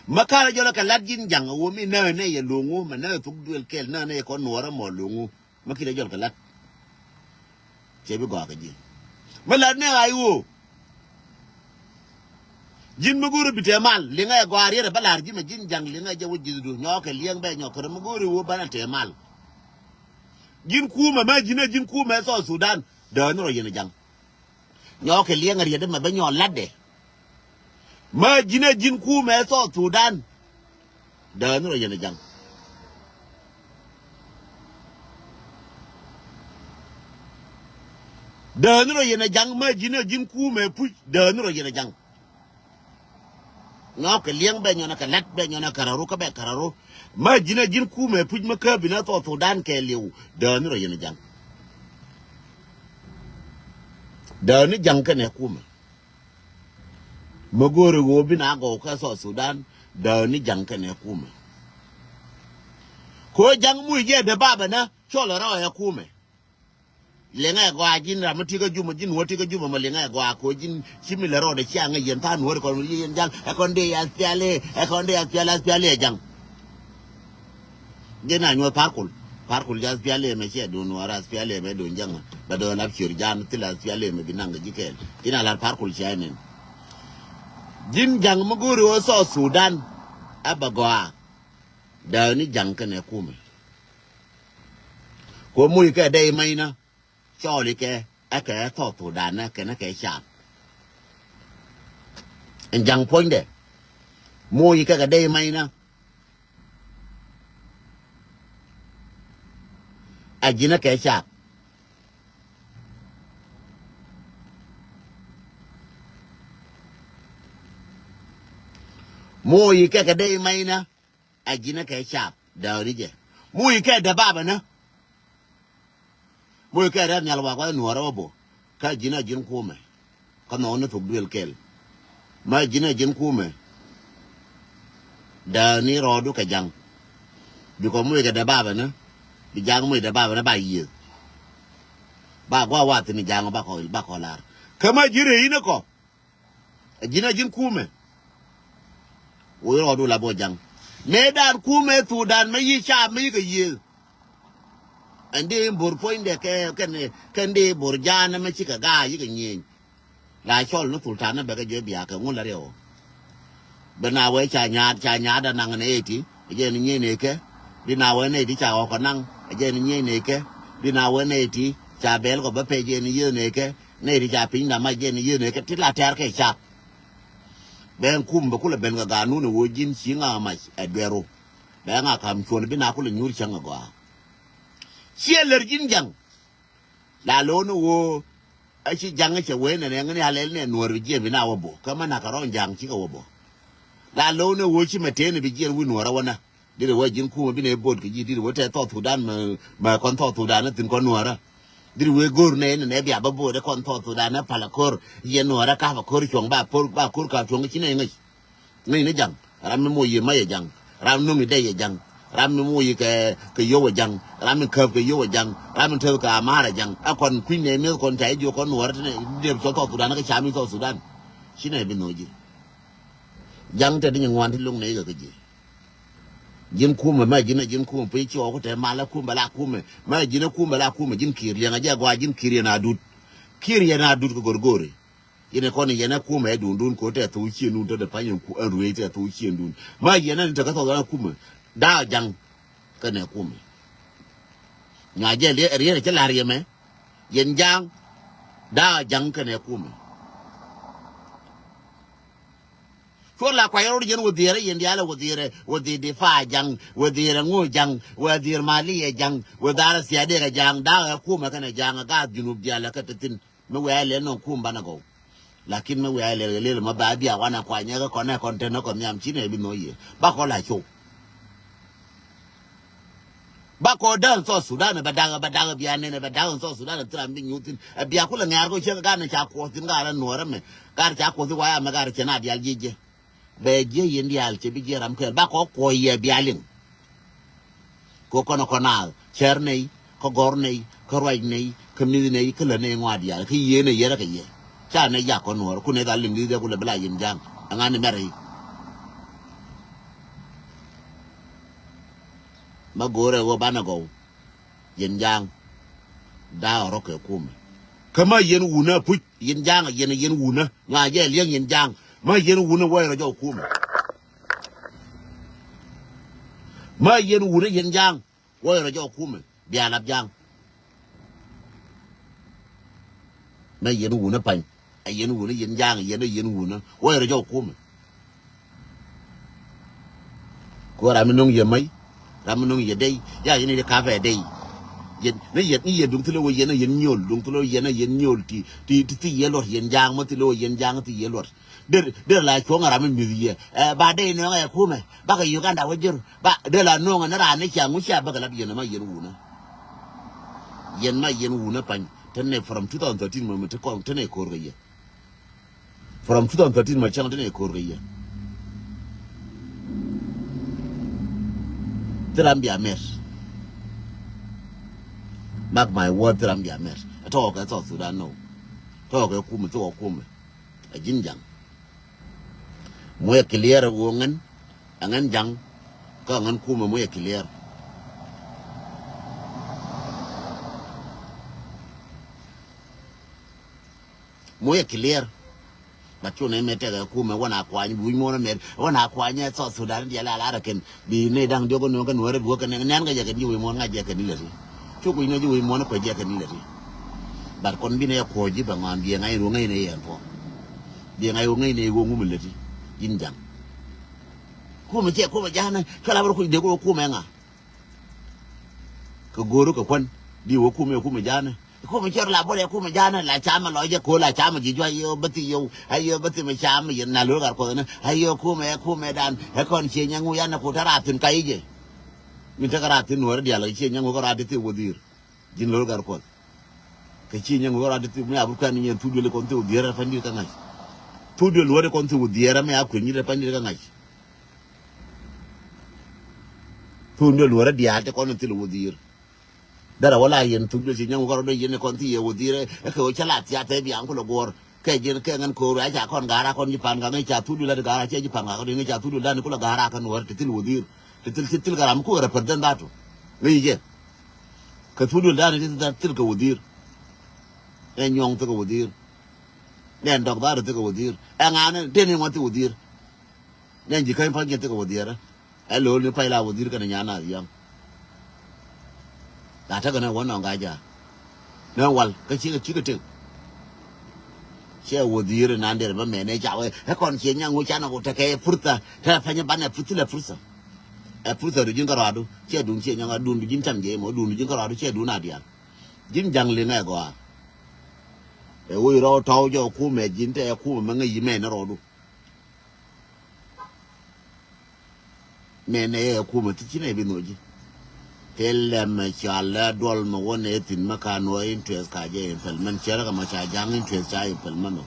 Ma karɛ jɔlɛ kɛ lat ji̱n ja̱ŋ a wä mi nä nɛ yɛ lo̱ŋ wu ma nä thuk duel kɛɛl nä nɛ yɛ kɔn nuɔrä mɔ lo̱ŋ wu. Ma kidɛ jɔl kɛ lat. Cɛ bi gɔaa kɛ ji̱. Mi lat nɛ ɣa̱c ɣöö ji̱n mi go̱o̱ri bi tɛɛ mal liŋɛ ɛ gɔaa riɛt ɛ bä la̱r ji̱ mɛ ji̱n ja̱ŋ liŋɛ jɛ wä ji̱thdu nyɔɔkɛ liɛŋ bɛ nyɔk kärɛ mi go̱o̱ri ɣöö banɛ tɛɛ mal. Ji̱n kuumɛ mɛ ji̱n ɛ ji̱n kuumɛ South Sudan dääni rɔ yɛn ɛ ja̱ŋ. Nyɔɔkɛ liɛŋ ɛ riɛt ɛ mɛ bä nyɔɔk latdɛ. Mä ji̱n ɛ ji̱n kuumɛ South Sudan. Dääni rɔ yɛn ɛ ja̱ŋ. Dääni rɔ yɛn ɛ ja̱ŋ mä ji̱n ɛ ji̱n kuumɛ puc dääni rɔ yɛn ɛ ja̱ŋ. Nyɔɔkɛ liɛŋ bɛ nyɔnɛ kɛ lat bɛ nyɔnɛ kɛ raru kä bɛ kɛ raru. Mä ji̱n ɛ ji̱n kuumɛ puc mä kä binɛ South Sudan kɛ liw dääni rɔ yɛn ɛ ja̱ŋ. Dääni ja̱ŋ kɛnɛ kuumɛ. Mä go̱o̱ri ɣöö bi na gɔw kä South Sudan dääni ja̱ŋ kɛnɛ kumɛ. Ko ja̱ŋ muc jɛ dee babɛ nä cɔl rɔ ɛ kumɛ. Liŋɛ gɔaa ji̱n ram mi tikä jumä ji̱n wä tikä jumä ma liŋɛ gɔaa ko ji̱n ci mi lɛ rɔɔdɛ cia ŋäc yɛn tha̱a̱ŋ nuɔ̱ɔ̱ri kɔn yɛn ja̱ŋ ɛ kɔn dee yɛ thiali ɛ kɔn dee yɛ thiali ɛ thiali ɛ ja̱ŋ. Jɛ na nyuɔth Parkul. Parkul jɛ aspiali mɛ ciɛ dun wara aspiali mɛ dun jɛŋ. Bɛ dɔn lap ciör jan thil aspiali mɛ bi naŋ kɛ ji̱ kɛɛl. Ji̱n a lar Parkul cia inin. Ji̱n ja̱ŋ mi go̱o̱ri wä South Sudan. A bɛ gɔaa. Dääni ja̱ŋ kɛnɛ kumɛ. Ko muc kɛ dɛy mɛyna. Cɔɔli kɛ ɛ kɛ South Sudan ɛ kɛn ɛ kɛ cap. Ɛn ja̱ŋ puɔ̱nydɛ. Moc kɛ kɛ dee maynä. A ji̱n ɛ kɛ cap. Moc kɛ kɛ dee maynä. A ji̱n ɛ kɛ cap dääni jɛ. Moc kɛ dee babɛ nä. Moc kɛ rɛp nhial wa kuath nuɔɔrä wä bo. Kä ji̱n a ji̱n kumɛ. Kä nhɔk ni thok duël kɛl. Ma ji̱n a ji̱n kumɛ. Dääni rɔɔdu kɛ ja̱ŋ. Bikɔ moc kɛ dee babɛ ni. Bi ja̱ŋ moc dee babɛ ni ba yiëëth. Ba gua̱a̱ wath ni ja̱ŋ ba kɔ ba kɔ lar. Kä ma ji̱n rɛy ni kɔ. Ɛ ji̱n a ji̱n kumɛ. Woi rɔɔdu la bɔ ja̱ŋ. Mëë daan kumɛ thuk daan mä yi caam mä yi kɛ yiëëth. Ɛn dee in bo̱r puɔ̱nydɛ kɛ kɛn kɛn dee bo̱r ja̱a̱n mä cikɛ ga̱a̱ yikɛ nyieny. La cɔl ni thul ta̱a̱n ni bɛ kɛ jiɔ biakä ŋun la riɛw. Bi na wee ca nyaat ca nyaat a naŋ ni eti jɛ ni nyieny ni kɛ. Bi na wee ni eti ca ɣɔk kɛ naŋ jɛ ni nyieny ni kɛ. Bi na wee ni eti ca bɛl kɔ bä pɛc jɛ ni yiëë ni kɛ. Ni eti ca piny na mac jɛ ni yiëë ni kɛ ti la tɛɛr kɛ cap. Bɛ ŋ kum bɛ kulɛ ben kɛ ganun ɛ wee ji̱n ci ŋa mac ɛ duɛru. Bɛ ŋa kam cuɔn bi na kulɛ nyuur cäŋ ɛ gɔaa. Ciɛ lär ji̱n ja̱ŋ. La lo̱o̱ ni ɣöö a ci ja̱ŋ cɛ wee nɛnɛ ŋäni a lɛl nɛ nuɔ̱ɔ̱r bi jiɛn bi na wä bo̱. Kä ma nak kɛ rɔ̱ ja̱ŋ cikɛ wä bo̱. La lo̱o̱ ni ɣöö ci mɛ tëë ni bi jiɛn wi̱i̱ nuɔ̱ɔ̱r a wä na. Diri wee ji̱n kumɛ bi nɛ bo̱o̱t kɛ ji̱ diri wee tɛ South Sudan mɛ, mɛ kɔn South Sudan ni thi̱n kɔn nuɔ̱ɔ̱rä. Diri wee go̱o̱r nɛ ni nɛ bia bä bo̱o̱t ɛ kɔn South Sudan ni palä ko̱r. Yɛ nuɔ̱ɔ̱rä ka̱pä ko̱r cuɔ̱ŋ ba ko̱r, ba ko̱r ka cuɔ̱ŋ ci nɛ ŋäc. Ŋäc ni ja̱ŋ. Ram mi moc yɛ ma yɛ ja̱ŋ. Ram mi no̱ŋ yɛ dɛ yɛ ja̱ŋ. Ram mi moc yɛ kɛ, kɛ yio̱w ɛ ja̱ŋ. Ram mi käp kɛ yio̱w ɛ ja̱ŋ. Ram mi teth kɛ amar ɛ ja̱ŋ. A kɔn kui̱ny nɛ mi̱eth kɔn ca i̱ jiök kɔn nuɔ̱ɔ̱rä ti nɛ dee cɔl South Sudan kä ca mi South Sudan. Ci nɛ bi no̱o̱c ji̱. Ja̱ŋ te di nyi ŋuan ti lo̱ŋ nɛ ikɛ kä ji̱. Ji̱n kumɛ ma ji̱n a ji̱n kumɛ piny ci ɣɔk te mal a kumɛ la kumɛ. Ma ji̱n a kumɛ la kumɛ ji̱n ki̱i̱r liɛŋ a jɛ gɔaa ji̱n ki̱i̱r yɛn a dut. Ki̱i̱r yɛn a dut kɛ go̱rgo̱ri. Yɛn ɛ kɔn yɛn a kumɛ ɛ dundun ko te thok ciendun te de pany ɛn ruëëc te thok ciendun. Ma yɛn a ni te kä thɔk yɛn a kumɛ. Da̱a̱ ja̱ŋ kɛnɛ kumɛ. Nyuac jɛ riɛt cɛ la̱r yɛ mɛ. Yɛn ja̱ŋ. Da̱a̱ ja̱ŋ kɛnɛ kumɛ. Cuɔ la kuay rɔɔd yɛn wä dhiɛrɛ yɛn diaal wä dhiɛrɛ wä dhiɛ difa ja̱ŋ wä dhiɛrɛ ŋu ja̱ŋ wä dhiɛr mali yɛ ja̱ŋ wä dhara thiadɛ kɛ ja̱ŋ da̱a̱ ɛ kumɛ kɛnɛ ja̱ŋ ɛ gath junub diaal ɛ kä te thi̱n. Mi wiaa ilɛl nɔŋ kum banɛ gɔw. Lakin mi wiaa ilɛl kɛ lel ma ba bia wanɛ kuany ɛ kɛ kɔn ɛ kɔn tɛn ɛ kɔn nhiam ci nɛ bi nhɔk yɛ ba kɔ la cow. Ba kɔ däk in South Sudan bɛ dak bɛ dak bia nɛn bɛ dak in South Sudan thil ram bi nyuth thin. Ɛ bia kulɛ ŋɛ̈r kɔ cieŋ gat ni ca kuɔth thin gat rɛ nuɔrɛ mɛ gat ca kuɔth thin waya mɛ gat rɛ cɛ na dial jiec jɛ. Bɛ jiɛ yɛn diaal cɛ bi jiɛ ram kɛɛl ba kɔ kuɔy yɛ bia liŋ. Kɛ kɔn kɔn a cɛr nɛy kä gɔr nɛy kä ruac nɛy kä mi̱th nɛy kä lä nɛy ŋɔa diaal kä yieen ɛ yɛrɛ kɛ yɛ. Ca nɛy jak kɔn nuɔɔr kun nɛy dhal liŋ di̱th dee ku lɛ bi la yɛn ja̱a̱ŋ. Ɛŋa ni mɛr i̱ ma go̱o̱rɛ ɣöö banɛ gɔw. Yɛn ja̱a̱ŋ da̱a̱ rɔ̱ kɛ kumɛ. Kä ma yɛn wunä puc yɛn ja̱a̱ŋ yɛn yɛn wunä nyuac jɛ liɛŋ yɛn ja̱a̱ŋ. Ma yɛn wunä wäc rɔ jɔw kumɛ. Ma yɛn wunä yɛn ja̱a̱ŋ wäc rɔ jɔw kumɛ. Bia lap ja̱a̱ŋ. Ma yɛn wunä pany. A yɛn wunä yɛn ja̱a̱ŋ yɛn a yɛn wunä wäc rɔ jɔw kumɛ. Ko ram mi no̱ŋ yɛ mäc ram mi no̱ŋ yɛ dey ya yɛn i̱ kapɛ dey. Yɛn ni yɛn ni yɛn duŋ thilɛ wä yɛn a yɛn nyol duŋ thilɛ wä yɛn a yɛn nyol ti ti ti thi yɛ luɔt yɛn ja̱a̱ŋ ma thilɛ wä yɛn ja̱a̱ŋ thi yɛ luɔt. Der der la cuɔ̱ŋ ram mi mi̱th yɛ ɛ ba dey nɔŋ ɛ kumɛ bakɛ Uganda wä jir ba der la nɔŋ ɛ ni ran ni cia ŋu cia bakɛ lat yɛn ma yɛn wunä. Yɛn ma yɛn wunä pany tɛn nɛ from two thousand thirteen mɛ mi ti kɔn tɛn nɛ ko̱r kɛ yɛ. From two thousand thirteen ma cäŋ ti nɛ ko̱r kɛ yɛ. Thi ram bia mɛr. Mark my word thi ram bia mɛr. Ɛ tɔɔkɛ South Sudan nɔ. Tɔɔkɛ kumɛ thok ɛ kumɛ. Ɛ ji̱n ja̱ŋ. Muɔyɛ clear ɛ ɣöö ŋän ɛ ŋän ja̱ŋ. Kä ɛ ŋän kumɛ muɔyɛ clear. Muɔyɛ clear. But cu nɛ mɛ tɛkɛ kumɛ wä na kuany bi wi̱c muɔ̱n mɛr wä na kuany ɛ South Sudan diɛl a lar kɛn bi nɛ da̱ŋ diɔk nööŋ kɛ nuɔ̱rɛ bi wä kɛ nɛn kɛ jɛ kɛn ji̱ wi̱c muɔ̱n ŋa̱c jɛ kɛn ilɛ ti. Cu kui̱ nɛ ji̱ wi̱c muɔ̱n kuɛ jɛ kɛn ilɛ ti. But kɔn bi nɛ kuɔ̱c ji̱ bɛ ŋɔn biɛ ŋa̱c in wä ŋa̱c in ɛ yɛn puɔ. Biɛ ŋa̱c wä ŋa̱c in ɛ wä ŋum ilɛ ti. Ji̱n ja̱ŋ. Kumɛ cɛ kumɛ ja̱a̱nɛ cua la bä rɔ kuc dee kumɛ ŋa. Kɛ go̱o̱r kɛ kuän di wä kumɛ kumɛ ja̱a̱nɛ. Kumɛ cɛ rɔ la bä rɛ kumɛ ja̱a̱nɛ la camɛ lɔ jɛ ko̱ la camɛ ji̱ juac yɛ bä thi yɛ a yɛ bä thi mɛ camɛ yɛ na lo̱r gat kuɔth ni a yɛ kumɛ ɛ kumɛ dan ɛ kɔn ciɛ nyɛ ŋu yan ɛ ku te rath thi̱n ka i̱ jɛ. Min tekɛ rath thi̱n nuɔ̱ɔ̱rä diaal kɛ ciɛ nyɛ ŋu kɛ rath thi̱n wä dhi̱i̱r. Ji̱n lo̱r gat kuɔth. Kɛ ciɛ nyɛ ŋu kɛ rath thi̱n mi a bä kuɛn nyɛ thuk duël kɔn thi wä dhi̱i̱r ɛ pa̱ny di̱t kä ŋa̱c. Thuk duël wä di kɔn thi wä dhi̱i̱r ɛ mi a kuɛn nyit ɛ pa̱ny di̱t kä ŋa̱c. Thun duël nuɔrä diaal ti kɔn in thil wä dhiir. Derɛ wä la yɛn thuk duël ci nyɛŋ wä kärɔ dee yɛn in kɔn thi yɛ wä dhiir ɛ kɛ wä cä la thiath ɛ biaŋ kulɛ guɔ̱ɔ̱r. Kɛ jiɛn kɛ ŋän ko̱o̱r ɛ ca kɔn ga̱a̱r a kɔn ji̱ pa̱n ga̱a̱r ŋäc ca thuk duël a ti ga̱a̱r a cɛ ji̱ pa̱n ga̱a̱r kɔn ŋäc ca thuk duël dan kulɛ ga̱a̱r a kän wä ti thil wä dhiir. Ti thil ti thil kɛ ram ku kɛ represent that. Ŋäc jɛ. Kɛ thuk duël dan ti thil kɛ wä dhiir. Ɛ nyɔŋ thil kɛ wä dhiir. Nɛ dɔk that thil kɛ wä dhiir. Ɛ ŋa̱a̱n tëë ni ŋuan thil wä dhiir. Nɛ ji̱ käny pa̱ny kɛ thikɛ wä dhiɛrä. Ɛ lo̱l ni pay la wä dhi̱r kɛnɛ nyan nath yɔ̱ŋ. La tekɛ nɛ wä nɔŋ ga̱a̱c ja̱a̱. Nɛ wal kä cikɛ cikɛ tëk. Cɛ wä dhi̱r nan derɛ bä mɛn ɛ ca wee ɛ kɔn ciɛ nyaŋ wä canɛ wä tekɛ furtha. Tekɛ pɛnyɛ banɛ furtha lɛ furtha. Ɛ furtha du ji̱n kärɔadu cɛ dun ciɛ nyaŋ a dun du ji̱n cam jɛ mɔ dun du ji̱n kärɔadu cɛ dun a diaal. Ji̱n ja̱ŋ liŋɛ gɔaa. Ɛ wec rɔw tɔw jɛ kumɛ ji̱n tɛ kumɛ mɛ ŋäc yi mɛ ni rɔdu. Mɛ nɛ yɛ kumɛ ti ci nɛ bi no̱o̱ ji̱. Thilɛ mɛ ca lɛ duɔl mɛ wä nɛ thi̱n mɛ ka nuɔ interest ka jɛ implement cɛ rɛ kɛ mɛ ca ja̱ŋ interest ca implement mɛ.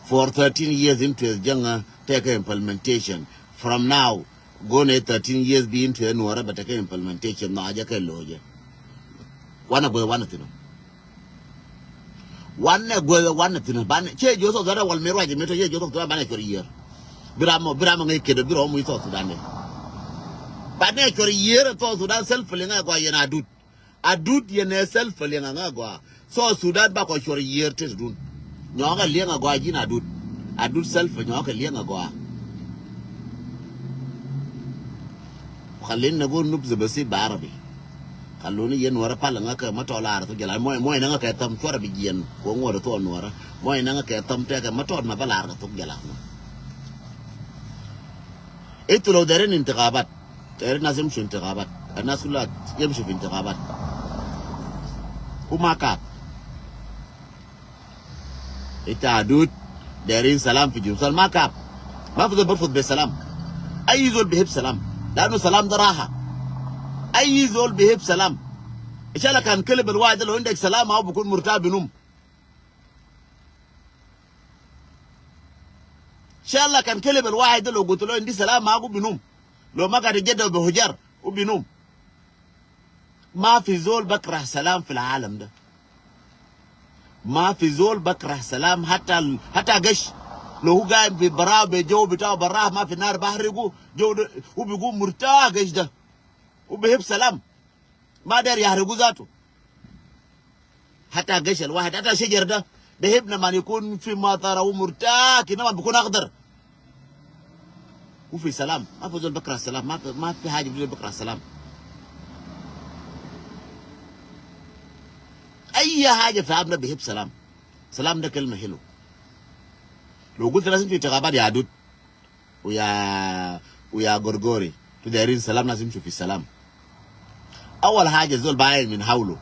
For thirteen years interest jäŋä tɛkɛ implementation. From now, go̱o̱nɛ thirteen years bi interest nuɔrɛ bɛ tɛkɛ implementation nɔ a jɛ kɛ lo̱o̱ jɛ. Wanɛ guɛ wanɛ thi̱n. Wanɛ guɛ wanɛ thi̱n banɛ cɛ ji̱ South Sudan wal mi ruac mi tɔ cɛ ji̱ South Sudan banɛ cuɔr yiër. Bi ram mɔ bi ram mɔ ŋäc kɛt bi rɔ mɔ i̱ South Sudan dɛ. Banɛ cuɔr yiër South Sudan self liŋɛ gɔaa yɛn Adut. Adut yɛn ɛ self liŋɛ ŋa gɔaa. South Sudan bakɔ cuɔr yiër tet dun. Nyɔkɛ liŋɛ gɔaa ji̱n Adut. Adut self nyɔkɛ liŋɛ gɔaa. Khalina gu nub zɛ besi ba Arabi. Khaluni yɛn wara pal ŋa kɛ ma tɔ lar thuk jala. Mɔy mɔy na ŋa kɛ tham cuara bi jiɛn. Ko ŋuɔr thuk nuɔra. Mɔy na ŋa kɛ tham tɛkɛ ma tɔ ma ba lar kɛ thuk jala. Itu lo derin intiqabat. Derin nas yamshu intiqabat. Nas kula yamshu fi intiqabat. Kuma kap. Ita Adut derin salam fi Junub Sudan ma kap. Ma fi zol barfud be salam. Ay zol bihib salam. Lanu salam da raha. Ay zol bihib salam. Inshallah kan keleb al wahid lo indak salam aw bukun murta binum. Inshallah kan keleb al wahid lo gutu lo indi salam ma gu binum. Lo ma gade jadda be hujar u binum. Ma fi zol bakrah salam fi alam da. Ma fi zol bakrah salam hata hata gesh. Lo hu gaim fi bara be jow bita bara ma fi nar bahri gu jow de. Hu bi gu murta gesh da. Hu bihib salam. Ma der yahri gu zatu. Hata gesh al wahid hata shajar da. Bihib na man yikun fi matara hu murta kina ma bikun akhdar. Hu fi salam. Ma fi zol bakrah salam. Ma fi ma fi haja fi zol bakrah salam. Ay haja fi amna bihib salam. Salam da kelma helu. Lo gul thalas inti intiqabat ya Adut. Uya uya Gorgori. Tu derin salam nas imshu fi salam. Awal haja zol bayin min hawlu.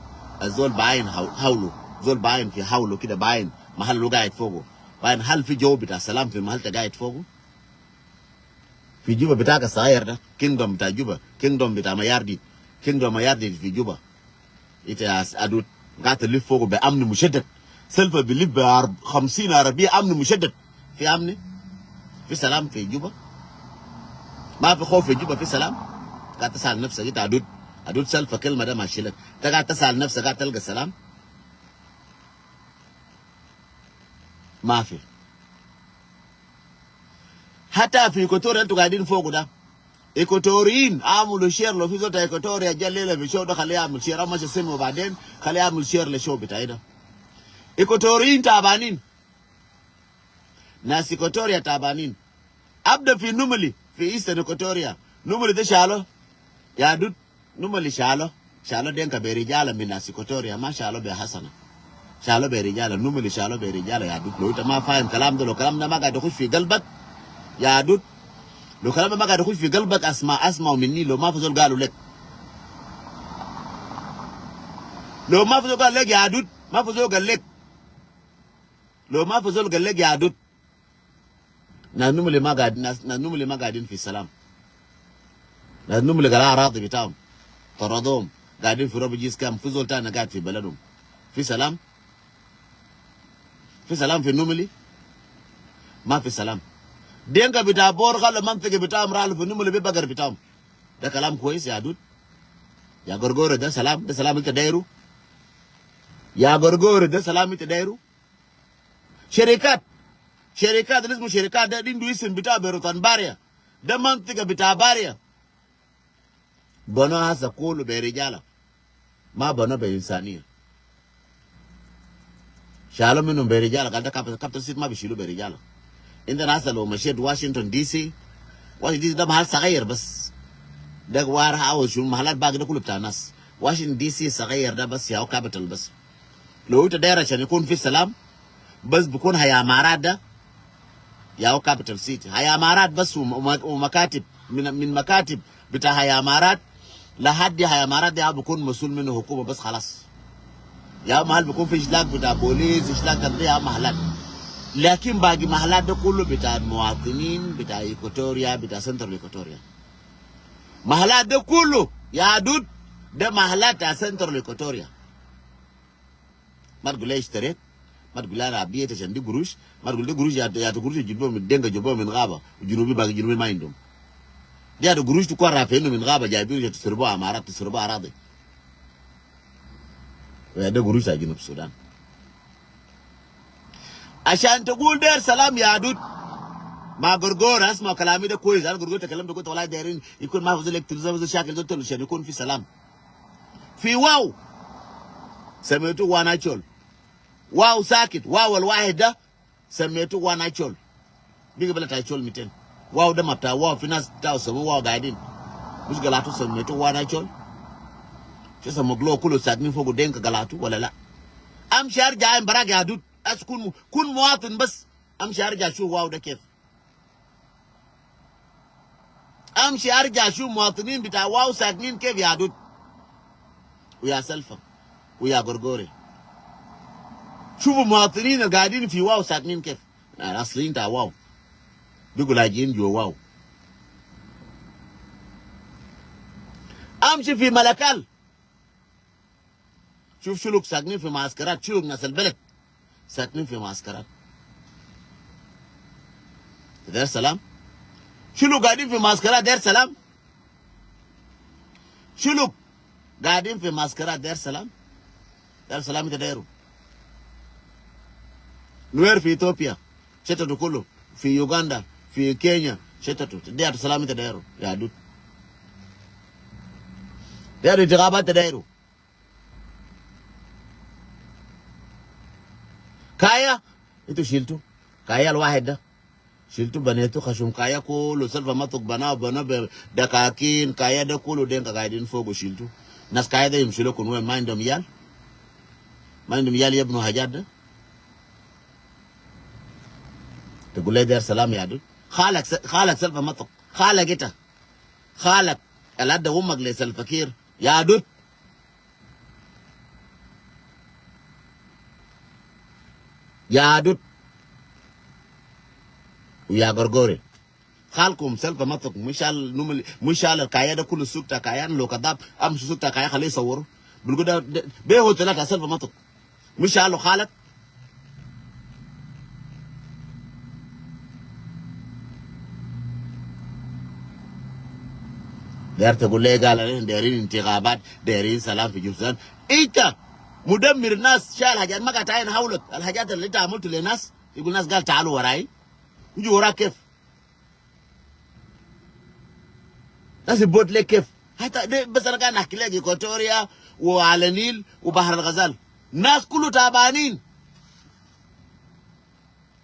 Zol bayin hawlu. Zol bayin fi hawlu kida bayin. Mahal lo gaid fogu. Bayin hal fi jow bita salam fi mahal ta gaid fogu. Fi Juba bitaka sair da. Kingdom bita Juba. Kingdom bita Mayardit. Kingdom Mayardit fi Juba. Ita ya Adut. Gata lif fogu be amni mushaddad. Selfa bi lif be khamsin arabiya amni mushaddad. Fi amni. Fi salam fi Juba. Ma fi khof fi Juba fi salam. Gata sal nafsa ita Adut. Adut selfa kelma da ma shilak. Ta gata sal nafsa gata talga salam. Ma fi. Hata fi Equatoria tu gaidin fogu da. Equatorian amulu share lo fi zol ta Equatoria ja lela fi show da khali amul share ama shasemu baden khali amul share le show bita ida. Equatorian tabanin. Nas Equatoria tabanin. Abda fi Numili fi Eastern Equatoria. Numili de shalo. Ya Adut. Numili shalo, shalo Denka be rijala min nas Equatoria, ma shalo be hasana. Shalo be rijala, Numili shalo be rijala ya Adut. Lo ita ma fahim kalam da, lo kalam da ma gad yakhush fi galbak ya Adut. Lo kalam da ma gad yakhush fi galbak asma, asma minni, lo ma fi zol galu lek. Lo ma fi zol galu lek ya Adut, ma fi zol galu lek. Lo ma fi zol galu lek ya Adut. Nas Numili ma gaid, nas, nas Numili ma gaidin fi salam. Nas Numili gala aradi bitahum. Taradum. Gaidin fi refugees camp. Fi zol tani gaid fi beladum. Fi salam. Fi salam fi Numili. Ma fi salam. Denka bita Bor khalu mantiga bitahum ralu fi Numili be bagar bitahum. Da kalam kwes ya Adut. Ya Gorgori da salam, da salam ita dairu. Ya Gorgori da salam ita dairu. Sherikat. Sherikat, ismu sherikat da indu isim bita be Rutan Baria. Da mantiga bita Baria. Bano hasa kulu be rijala. Ma bano be insania. Shalo minum be rijala, gal da capital, capital city ma bishilu be rijala. Inta nas lo mashet Washington D C. Washington D C da mahal sagayir bas. Da war house shunu mahalat bagi da kulu bita nas. Washington D C sagayir da bas ya capital bas. Lo ita dair ashan yakun fi salam, bas bikun haya amarat da, ya hu capital city. Haya amarat bas u, u, u makatib, min, min makatib bita haya amarat, lahadi haya amarat da bikun masul minu hukuma bas khalas. Ya mahal bikun fi shlak bita bolis, shlak ta de ya mahalat. Lakin bagi mahalat de kulu bita muwatinin, bita Equatoria, bita Central Equatoria. Mahalat de kulu, ya dud, de mahalat ta Central Equatoria. Ma tgul le ishtaret, ma tgul le ana biyet ashan de gurush, ma tgul de gurush ya, ya de gurush jibu min denga, jibu min gaba, junubi bagi junubi ma indum. De ya de gurush tu kwa rafe indu min gaba, jaibu ya tusribu amarat, tusribu aradi. Wa ya de gurush ta Junub Sudan. Ashan tagul der salam ya dud. Ma Gorgor, asma kalami de kwez. Ana Gorgor ta kalam de kwez, wala derin ikun ma fi zol electric, zol shakil, zol tolu, shan ikun fi salam. Fi Wau. Sametu Wan Achol. Wau sakit. Wau al wahid da. Sametu Wan Achol. Bigi bela ta Achol miten. Wau de ma bita Wau, fi nas ta same Wau gaidin. Mush galatu sametu Wan Achol. Shi samu glo kulu saknin fogu Denka galatu wala la? Amshi arja ayin barak ya dud. As kun, kun muwatin bas. Amshi arja shuf Wau de kef. Amshi arja shuf muwatinin bita Wau saknin kef ya dud. Wa ya Salva. Wa ya Gorgore. Shufu muwatinin al gaidin fi Wau saknin kef. Al asliyin ta Wau. Bigu lajin juwa Wau. Amshi fi Malakal. Shuf Shuluk saknin fi muaskarat, Shuluk nas al beled saknin fi muaskarat. Der salam? Shuluk gaidin fi muaskarat, der salam? Shuluk gaidin fi muaskarat, der salam? Der salam ita deru? Nuer fi Ethiopia, shetatu kulu, fi Uganda, fi Kenya, shetatu. De ya salam ita deru, ya dud? De ya intikhabat ita deru? Kaya, itu shiltu. Kaya al wahid da. Shiltu, banetu, khashum Kaya kulu, Salva Matok bana, bana be dakakin, Kaya de kulu Denka gaidin fogu shiltu. Nas Kaya de yimshu lekum wen? Ma indum iyal? Ma indum iyal yabnu hajat de? Tagul le der salam ya dud? Khalak Sa-, khalak Salva Matok. Khalak ita. Khalak al adda umak le Salva Kiir. Ya dud. Ya dud. Wa ya Gorgore. Khalkum Salva Matok, mush al numul, mush al Kaya de kulu suk ta Kaya, lo kadab, amshu suk ta Kaya, khali sawuru. Bulgu da, de, be hotel ta Salva Matok. Mush al khalak. Der tagul le gal, ana derin intikhabat, derin salam fi Junub Sudan. Ita mudammir nas, shal hajat ma gaid tayin hawlak, al hajat al ita amultu le nas, igul nas gal taalu warai. Iju wara kef? Nas ibut le kef? Hata de bes ana gaid nahki lek Equatoria, wa Ala Nil, wa Bahar al Ghazal. Nas kulu tabanin.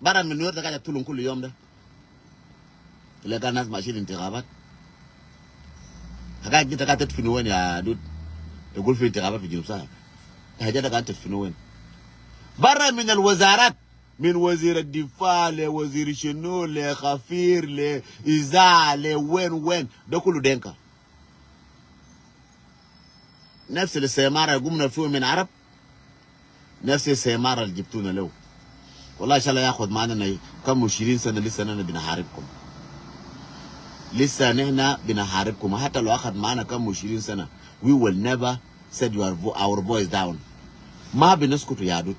Bara min Nuer ta gaid katulum kulu yom da. Le gal nas mashin intikhabat. Hagaj ita gaid tadfinu wen ya dud? Tagul fi intikhabat fi Junub Sudan. Hagaj ita gaid tadfinu wen? Bara min al wazarat. Min wazir al difa le wazir shinu le khafir le izaa le wen wen. De kulu Denka. Nafs al istimar al gumna fihu min Arab. Nafs al istimar al jibtuna lehu. Wallahi, inshallah, yakhud maana kam ishirin sana, lisa nihna binaharibkum. Lisa nihna binaharibkum. Hata lo akhad maana kam ishirin sana, we will never set your vo-, our voice down. Ma binaskutu ya dud.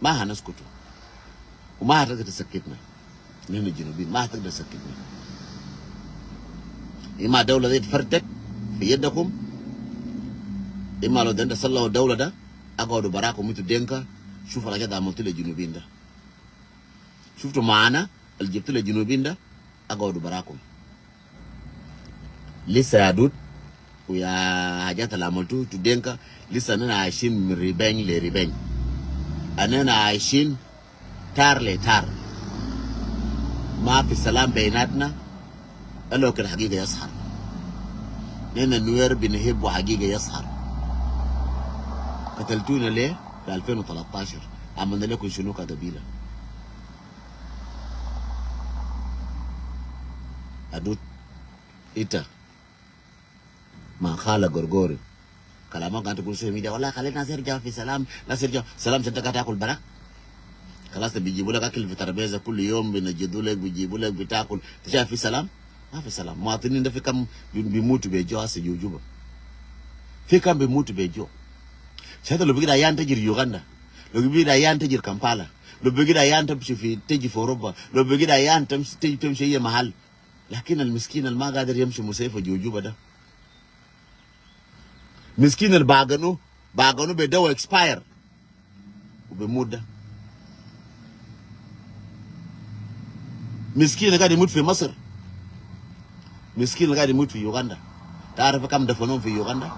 Ma hanaskutu. Wa ma hatagdar tasakkitna. Nihna junubin, ma hatagdar tasakkitna. Ima dawla de itfardak fi yadakum. Ima lo de inta salla dawla da, agadu barakum itu Denka, shufu al hajat amultu le junubin da. Shuftu maana al jibtu le junubin da, agadu barakum. Lisa ya dud, wa ya hajat al amultu itu Denka, lisa nihna aishin min revenge le revenge. Anina aishin tar le tar. Ma fi salam bainatna, illa wakit al hagiga yazhar. Nihna Nuer binhibbu hagiga yazhar. Kataltuna le fi alfin wa talatashar? Amalna lekum shunu ka gabila? Ya dud, ita ma khala Gorgori. Kalam ma kan tagul social media, wala kali nas yarja fi salam, nas yarja salam, shan ta gat takul bara. Kalas, ta bijibu lek akil fi tarabeza kul yom, binajadu lek, bijibu lek bitakul. Ta shaf fi salam? Ma fi salam. Muwatinin de fi kam bi-, bimutu be ju hasa ju Juba? Fi kam bimutu be ju? Shata lo bigid ayan tajir Uganda, lo bigid ayan tajir Kampala, lo bigid ayan tamshi fi, taji fi Europa, lo bigid ayan tamshi, taji, tamshi ayi mahal. Lakin al miskin al ma gadir yamshi musafa ju Juba da, miskin al baganu, baganu be dawa expire, u be mut da. Miskin al gad imut fi Masir, miskin al gad imut fi Uganda. Tarif kam dafanum fi Uganda?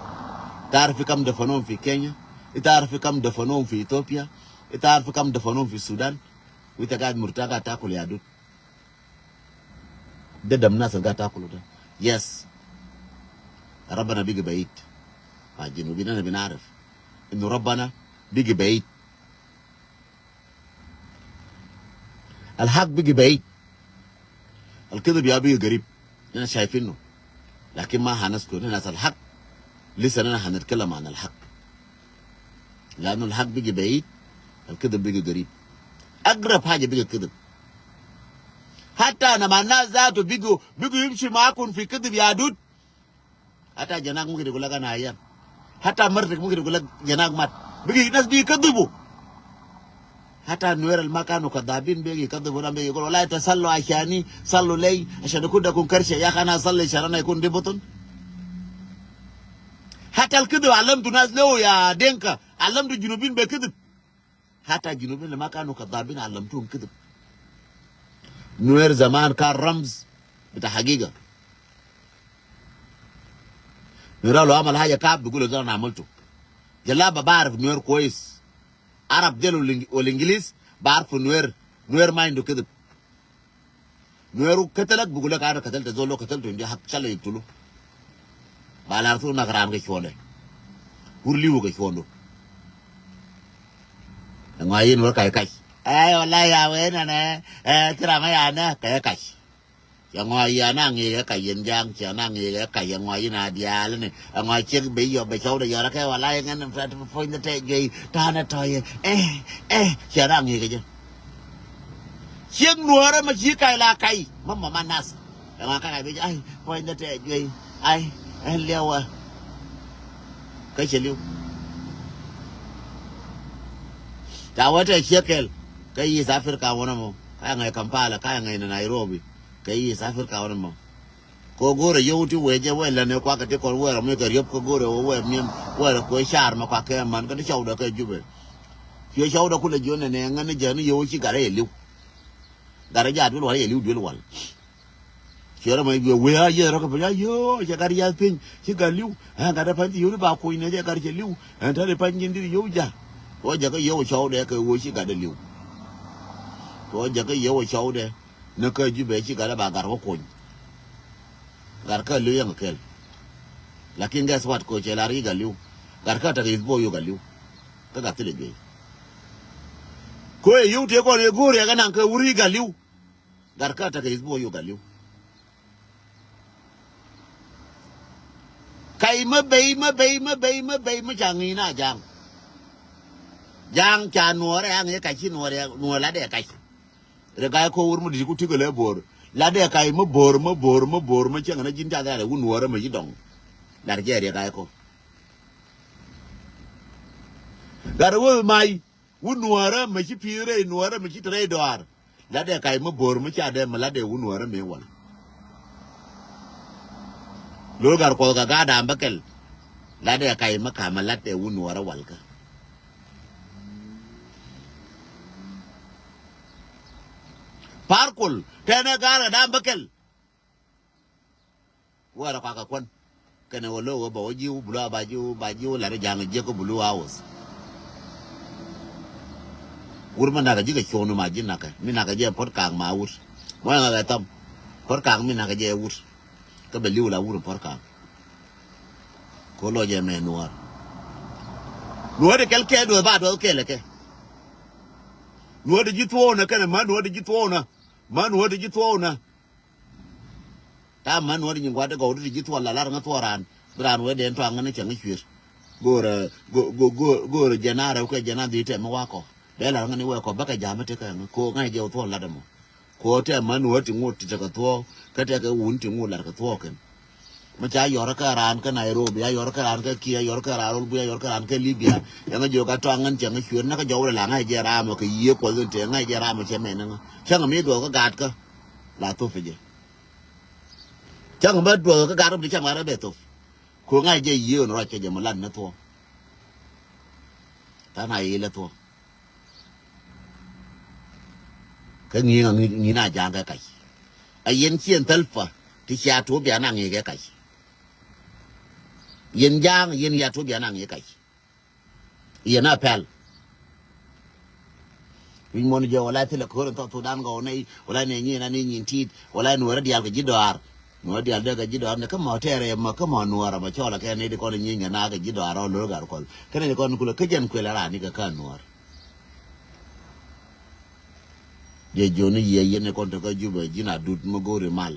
Tarif kam dafanum fi Kenya? Tarif kam dafanum fi Ethiopia? Tarif kam dafanum fi Sudan? Wa ita gad murta gad takul ya dud. De dam nas al gat takulu de. Yes. Rabbana bigi baid. Ma jinubin ana binarif inu Rabbana bigi baid. Al hak bigi baid. Al kidib ya bigi garib. Nana shaifinu. Lakin ma hanaskut, nana nas al hak. Lisa nana hanatkalam an al hak. Lanu al hak bigi baid, al kidib bigi garib. Agrab haja bigi kidib. Hata nama nas zatu bigu, bigu yimshi makun fi kidib ya dud. Hata janak mumkin yagul lek ana ayan. Hata martik mumkin yagul lek janak mat. Bigi nas bigi kadibu. Hata Nuer al ma kanu kadabin bigi kadibu, nam bigi yagul, wallahi ita sallu ashani, sallu lei, ashan akun da kun karshe, ya akhi ana salli, ashan ana yakun de butun. Hata al kidib alamtu nas lehu ya Denka, alamtu junubin be kidib. Hata junubin al ma kanu kadabin alamtuhum kidib. Nuer zaman kan ramz bita hagiga. Nuer lo amal haja kab bigulu zol ana amaltu. Jalaba barif Nuer kwes. Arab del wal Ing-, wal Ingiliz barfu Nuer. Nuer ma indu kidib. Nueru ketelek, bigul lek ana keteltu zol, lo keteltu indi hak, shala yiktulu. Ba lartu na karan ke shwonde. Hur liwu ke shwondu. Ŋwa yin wur kai kai. Ay, wallahi ya wen ana, eh, tira ma ya na kai kai. Ya ŋwa ya na ŋi kai yin jang, ya na ŋi kai, ya ŋwa yin a dial ni. Ya ŋwa chek be yo be chawda yara kai, wallahi ŋan fat point te jey tana toye. Eh, eh, ya na ŋi ke je. Ciek Nuɔrä ma ci kac la kac. Ma, ma, ma nas. Ɛŋa kac kac bi, ai, puɔ̱nydä tɛ juey. Ai, ɛn liɛwä. Kä cɛ li̱w. Ca wä tɛ ciek kɛl. Kä East Africa wänä mɔ. Kac ŋäc Kampala, kac ŋäc ni Nairobi. Kä East Africa wänä mɔ. Kɛ ɣöö go̱o̱rɛ yio̱w ti wee jɛ wee lɛn ɛ kuak kɛ ti kɔn wee rɔ mi kɛ riöp kɛ go̱o̱rɛ wee wee mi̱em wee rɔ kuee car mɛ kuak kɛ man kä ti cɔwdɛ kɛ Jubɛ. Cuɛ cɔwdɛ kulɛ jiɔn nɛnɛ ŋän ni jɛ ni yio̱w ci gat rɛ yɛ li̱w. Gat rɛ jaat duel wal yɛ li̱w duel wal. Cuɛ rɛ mɛ wee wee a yɛ rɔ kɛ piny a yio̱w cɛ gat rɛ jaat piny ci gat li̱w. Ɛn gat rɛ pany ti yio̱w ni ba kuny nɛ jɛ gat rɛ cɛ li̱w. Ɛn tɛn rɛ pany nyin dit yio̱w jaat. Kɛ wee jɛ kɛ yio̱w cɔwdɛ kɛ wee ci gat rɛ li̱w. Kɛ wee jɛ kɛ yio̱w cɔwdɛ. Ni kä Jubɛ ci gat rɛ ba gat rɛ wä kuny. Gat kä li̱w yɛn kɛ kɛl. Lakin guess what, ko cɛ lar yi gat li̱w. Gat kä tekɛ is bo yo gat li̱w. Kä gat thilɛ juey. Ko yɛ yio̱w tëë kɔn yɛ go̱o̱r yɛ kɛ naŋ kɛ wur yi gat li̱w. Gat kä tekɛ is bo yo gat li̱w. Kac mä bey, mä bey, mä bey, mä bey, mä ca ŋi̱i̱n a ja̱a̱ŋ. Ja̱a̱ŋ ca Nuɔɔrɛ a ŋi̱i̱ kac ci Nuɔɔrɛ, Nuɔɔr latdɛ kac. Riɛk Ga̱a̱c Kɔk wur mi di̱t ku ti kɛ lɛ bo̱o̱r. Latdɛ kac mi bo̱o̱r, mi bo̱o̱r, mi bo̱o̱r, mi cäŋ ni ji̱n ca dhɛl ɛ wun Nuɔɔrä mi ci dɔŋ. Lat jɛ Riɛk Ga̱a̱c Kɔk. Gat ɛ wee mac wun Nuɔɔrä mi ci pi̱i̱th rɛy Nuɔɔrä mi ci te rɛy dɔaar. Latdɛ kac mi bo̱o̱r mi ca dee mi latdɛ wun Nuɔɔrä mi wal. Lo̱l Gat Kuɔth kɛ gaat da̱a̱m bä kɛl. Latdɛ kac mi ka̱m mi latdɛ wun Nuɔɔrä wal kä. Par kul tɛnɛ ga̱a̱r kɛ da̱a̱m bä kɛl. Wä rɔ kɔakɛ kuän kɛnɛ wä lo̱k wä bä wä ji̱w bulu a ba ji̱w ba ji̱w lat ja̱a̱ŋ jiäk kä bulu a wä. Wur ma nakä ji̱ kɛ cuɔ̱ŋ ni ma ji̱ nakä mi nakä jɛ puɔ̱t ka̱a̱ŋ ma wut. Mɔ ɛŋɛ kɛ thɔm puɔ̱t ka̱a̱ŋ mi nakä jɛ wut. Kä bɛ li̱w la wur in puɔ̱t ka̱a̱ŋ. Ko lɔ jɛ mɛ Nuɔɔr. Nuɔɔr di kɛl kɛ duɔth ba duɔth kɛl kɛ. Nuɔɔr di ji̱ thuɔɔnä kɛnɛ ma Nuɔɔr di ji̱ thuɔɔnä. Ma Nuɔɔr di ji̱ thuɔɔnä. Ta ma Nuɔɔr di nyin gua̱t di gɔw di ji̱ thuɔɔn la lar ŋä thuɔɔn raan. Bi raan wee dee tɔaŋ ŋä ni cɛ ŋä cuer. Go̱o̱rɛ, go̱o̱rɛ, go̱o̱rɛ, go̱o̱rɛ jɛn a rɛw kɛ jɛn a dhi̱i̱t tɛm mi wakɔ. Bɛ lar ŋäni wɛ kɔ bäkɛ ja̱a̱m mi tekɛ ŋä. Ko ŋa̱c jɛ wä thuɔ̱k lat ɛmɔ. Ko tɛ man wä ti ŋot ti tekɛ thuɔ̱k. Kä tekɛ wun ti ŋot lat kɛ thuɔ̱k kɛn. Mi ca yɔr kä raan kä Nairobi, a yɔr kä raan kä Kia, a yɔr kä raan Rol Bui, a yɔr kä raan kä Libya. Yɛn ŋä jiök a tɔaŋ ŋän cɛ ŋä cuɛr nä kä jɔwrɛ la ŋa̱c jɛ ram ɔ kɛ yiëë kuɔth in te ŋa̱c jɛ ram ɔ cɛ mɛn ŋä. Cäŋ mi duɔth kä gat kä. La thop jɛ. Cäŋ bä duɔth kä gat kä bi cäŋ bä rɛ bɛ thop. Ko ŋa̱c jɛ yiëë ɣän ruac kɛ jɛ mɔ lat ni thuɔ̱k. Tha̱a̱ŋ a yilɛ thuɔ̱k. Kä ŋi̱i̱ŋ a ŋi̱i̱n a ja̱a̱ŋ kɛ kac. A yɛn ciɛn thäl pa ti cia tuɔ̱p bia na ŋi̱i̱ kɛ kac. Yɛn ja̱a̱ŋ yɛn ya tuɔ̱p bia na ŋi̱i̱ kac. Yɛn a pɛl. Wi̱c muɔ̱n jɛ wala thilɛ ko̱r in thɔk Thudan gɔw nɛy wala nɛ nyin ani nyin tit wala nuɔrɛ diaal kɛ ji̱ dɔaar. Nuɔrɛ diaal dee kɛ ji̱ dɔaar ni kä mɔ tɛɛrɛ mɔ kä mɔ nuɔrɛ mɔ cɔlɛ kɛ nɛy di kɔn nyin kɛ na kɛ ji̱ dɔaar ɔ lo̱r gar kɔl. Kä nɛy di kɔn kulɛ kä jɛn kuël a raan ni kɛ kä nuɔr. Jɛ jiɔni yiɛ yɛn ni kɔn te kä Jubɛ ji̱n a dut mi go̱o̱ri mal.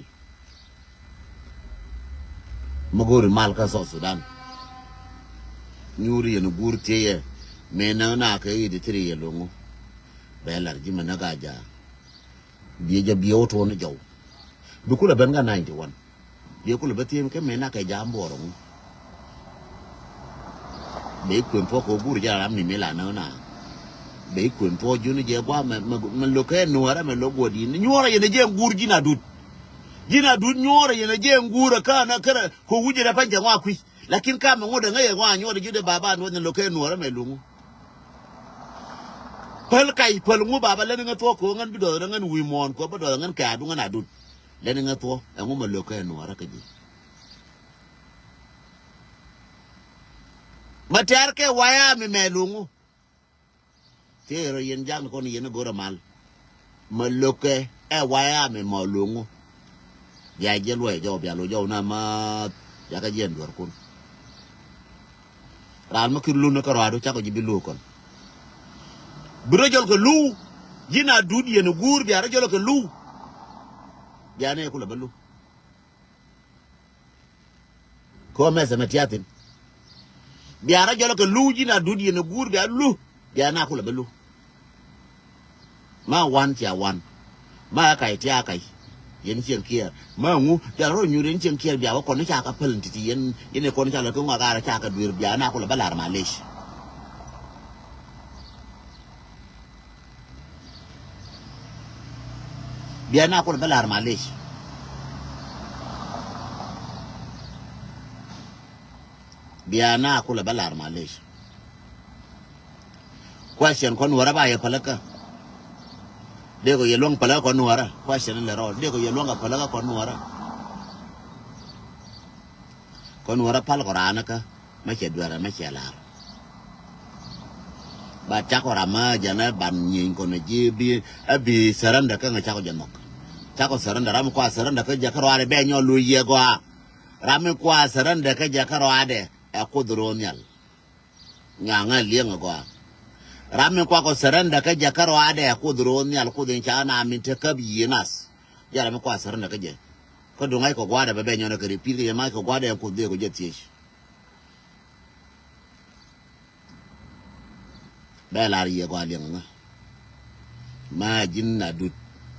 Mi go̱o̱ri mal kä South Sudan. Nyuuri yɛn guur thieyɛ. Mëë näk na kɛ i̱ di thiri yɛ lo̱ŋu. Bɛ lar ji̱ mɛ näk a ja̱a̱. Biɛ jɛ biɛ wä tuɔɔni jɔw. Bi kulɛ ben kä ninety one. Biɛ kulɛ bä thiem kä mëë na kɛ ja̱a̱ buɔɔr ŋu. Bɛ i̱ kuën thuɔ̱k kɛ wä guur jɛ ram ni mëë la näk na. Bɛ i̱ kuën thuɔ̱k ji̱n jɛ gua̱a̱ mɛ, mɛ, mɛ lo̱k kɛ nuɔrɛ mɛ lo̱k guɔ̱di̱n. Nyuɔrɛ yɛn jɛ guur ji̱n a dut. Ji̱n a dut nyuɔrɛ yɛn jɛ guur a kä na kärɛ kɛ wä ji̱ rɛ pa̱ny jɛ ŋɔa kui̱. Lakin kamɛ ŋot ɛŋä yɛ ŋɔa nyuɔt ji̱ dee baba nuɔth ni lo̱k kɛ nuɔrɛ mɛ luŋu. Päl kac päl ŋu baba lɛn iŋä thuɔ̱k ko̱ ŋän bi dɔth rɛ ŋän wi̱i̱ muɔ̱ɔ̱n ko̱ bi dɔth ŋän kɛ adu ŋän adut. Lɛn iŋä thuɔ̱k ɛŋu mɛ lo̱k kɛ nuɔrɛ kä ji̱. Mɛ tɛ̈r kɛ waya mi mɛ luŋu. Tëë rɔ yɛn jak ni kɔn yɛn i̱ go̱rɛ mal. Mɛ lo̱kɛ ɛ waya mi mɔ lo̱ŋu. Bia jɛ luɔy jɔw bia lo̱ jɔw na ma. Bia kä jiɛn duɔr kun. Raan mi kir lun ni kä rɔadu cakɔ ji̱ bi lo̱ kɔn. Bi rɔ jɔl kɛ lu. Ji̱n a dut yɛn i̱ guur bia rɔ jɔl kɛ lu. Bia ni kulɛ bä lu. Kɔ mɛsɛ mɛ tiathin. Bia rɔ jɔlɔ kɛ lu ji̱n a dut yɛn a guur bia lu. Bia na kulɛ bɛ lu. Ma wan cia wan. Ma kac tia kac. Yɛn cieŋ kiɛɛr. Ma ŋu bia rɔ nyuur yɛn cieŋ kiɛɛr bia wä kɔn ca ka päl titi yɛn yɛn kɔn ca lɛ kɛ ŋɔak arɛ ca ka duer bia na kulɛ bɛ lar malec. Bia na kulɛ bä lar malec. Bia na kulɛ bä lar malec. Question kɔn wärä ba yɛ päläkä. Dee kɔ yɛ luäŋ päläkä kɔn wärä. Question lɛ rɔɔd. Dee kɔ yɛ luäŋ kɛ päläkä kɔn wärä. Kɔn wärä pal kɔ raan kä. Mɛ cɛ duerɛ mɛ cɛ lar. Ba cakɔ ram mɛ jɛn ɛ ban nyieeny kɔn ɛ ji̱ bi ɛ bi surrender kä ŋɛ cakɔ jɛ nhɔk. Cakɔ surrender ram mi kua surrender kä jɛ kä rɔadɛ bɛ nyɔ lo̱c yɛ gɔaa. Ram mi kua surrender kä jɛ kä rɔadɛ ɛ kuoth ro̱o̱ nhial. Ŋa̱ ŋa̱ liɛŋ ɛ gɔaa. Ram mi kua kɔ surrender kä jɛ kä rɔadɛ ɛ kuoth ro̱o̱ nhial kuoth in ca na min te käp yiëë nath. Jɛ ram mi kua surrender kä jɛ. Kä duŋ ŋa̱c kɔ gua̱a̱dɛ bɛ bɛ nyɔnɛ kɛ repeat kɛ yɛ mac kɔ gua̱a̱dɛ ɛ kuoth dee kɔ jɛ thiec. Bɛ lar yɛ gɔaa liɛŋ ŋä. Ma ji̱n a dut.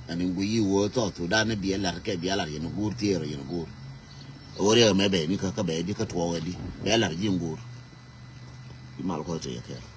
Ani ŋui̱ yi wä thɔɔth Thudan ni biɛ lar kɛ biɛ lar yɛn guur thier yɛn guur. Ɣöö riɛk ɛmɛ bɛ ni kä kä bɛ di kä tuɔɔk ɛ di bɛ lar ji̱ guur. I̱ mal kɔc te yɛ kɛɛl.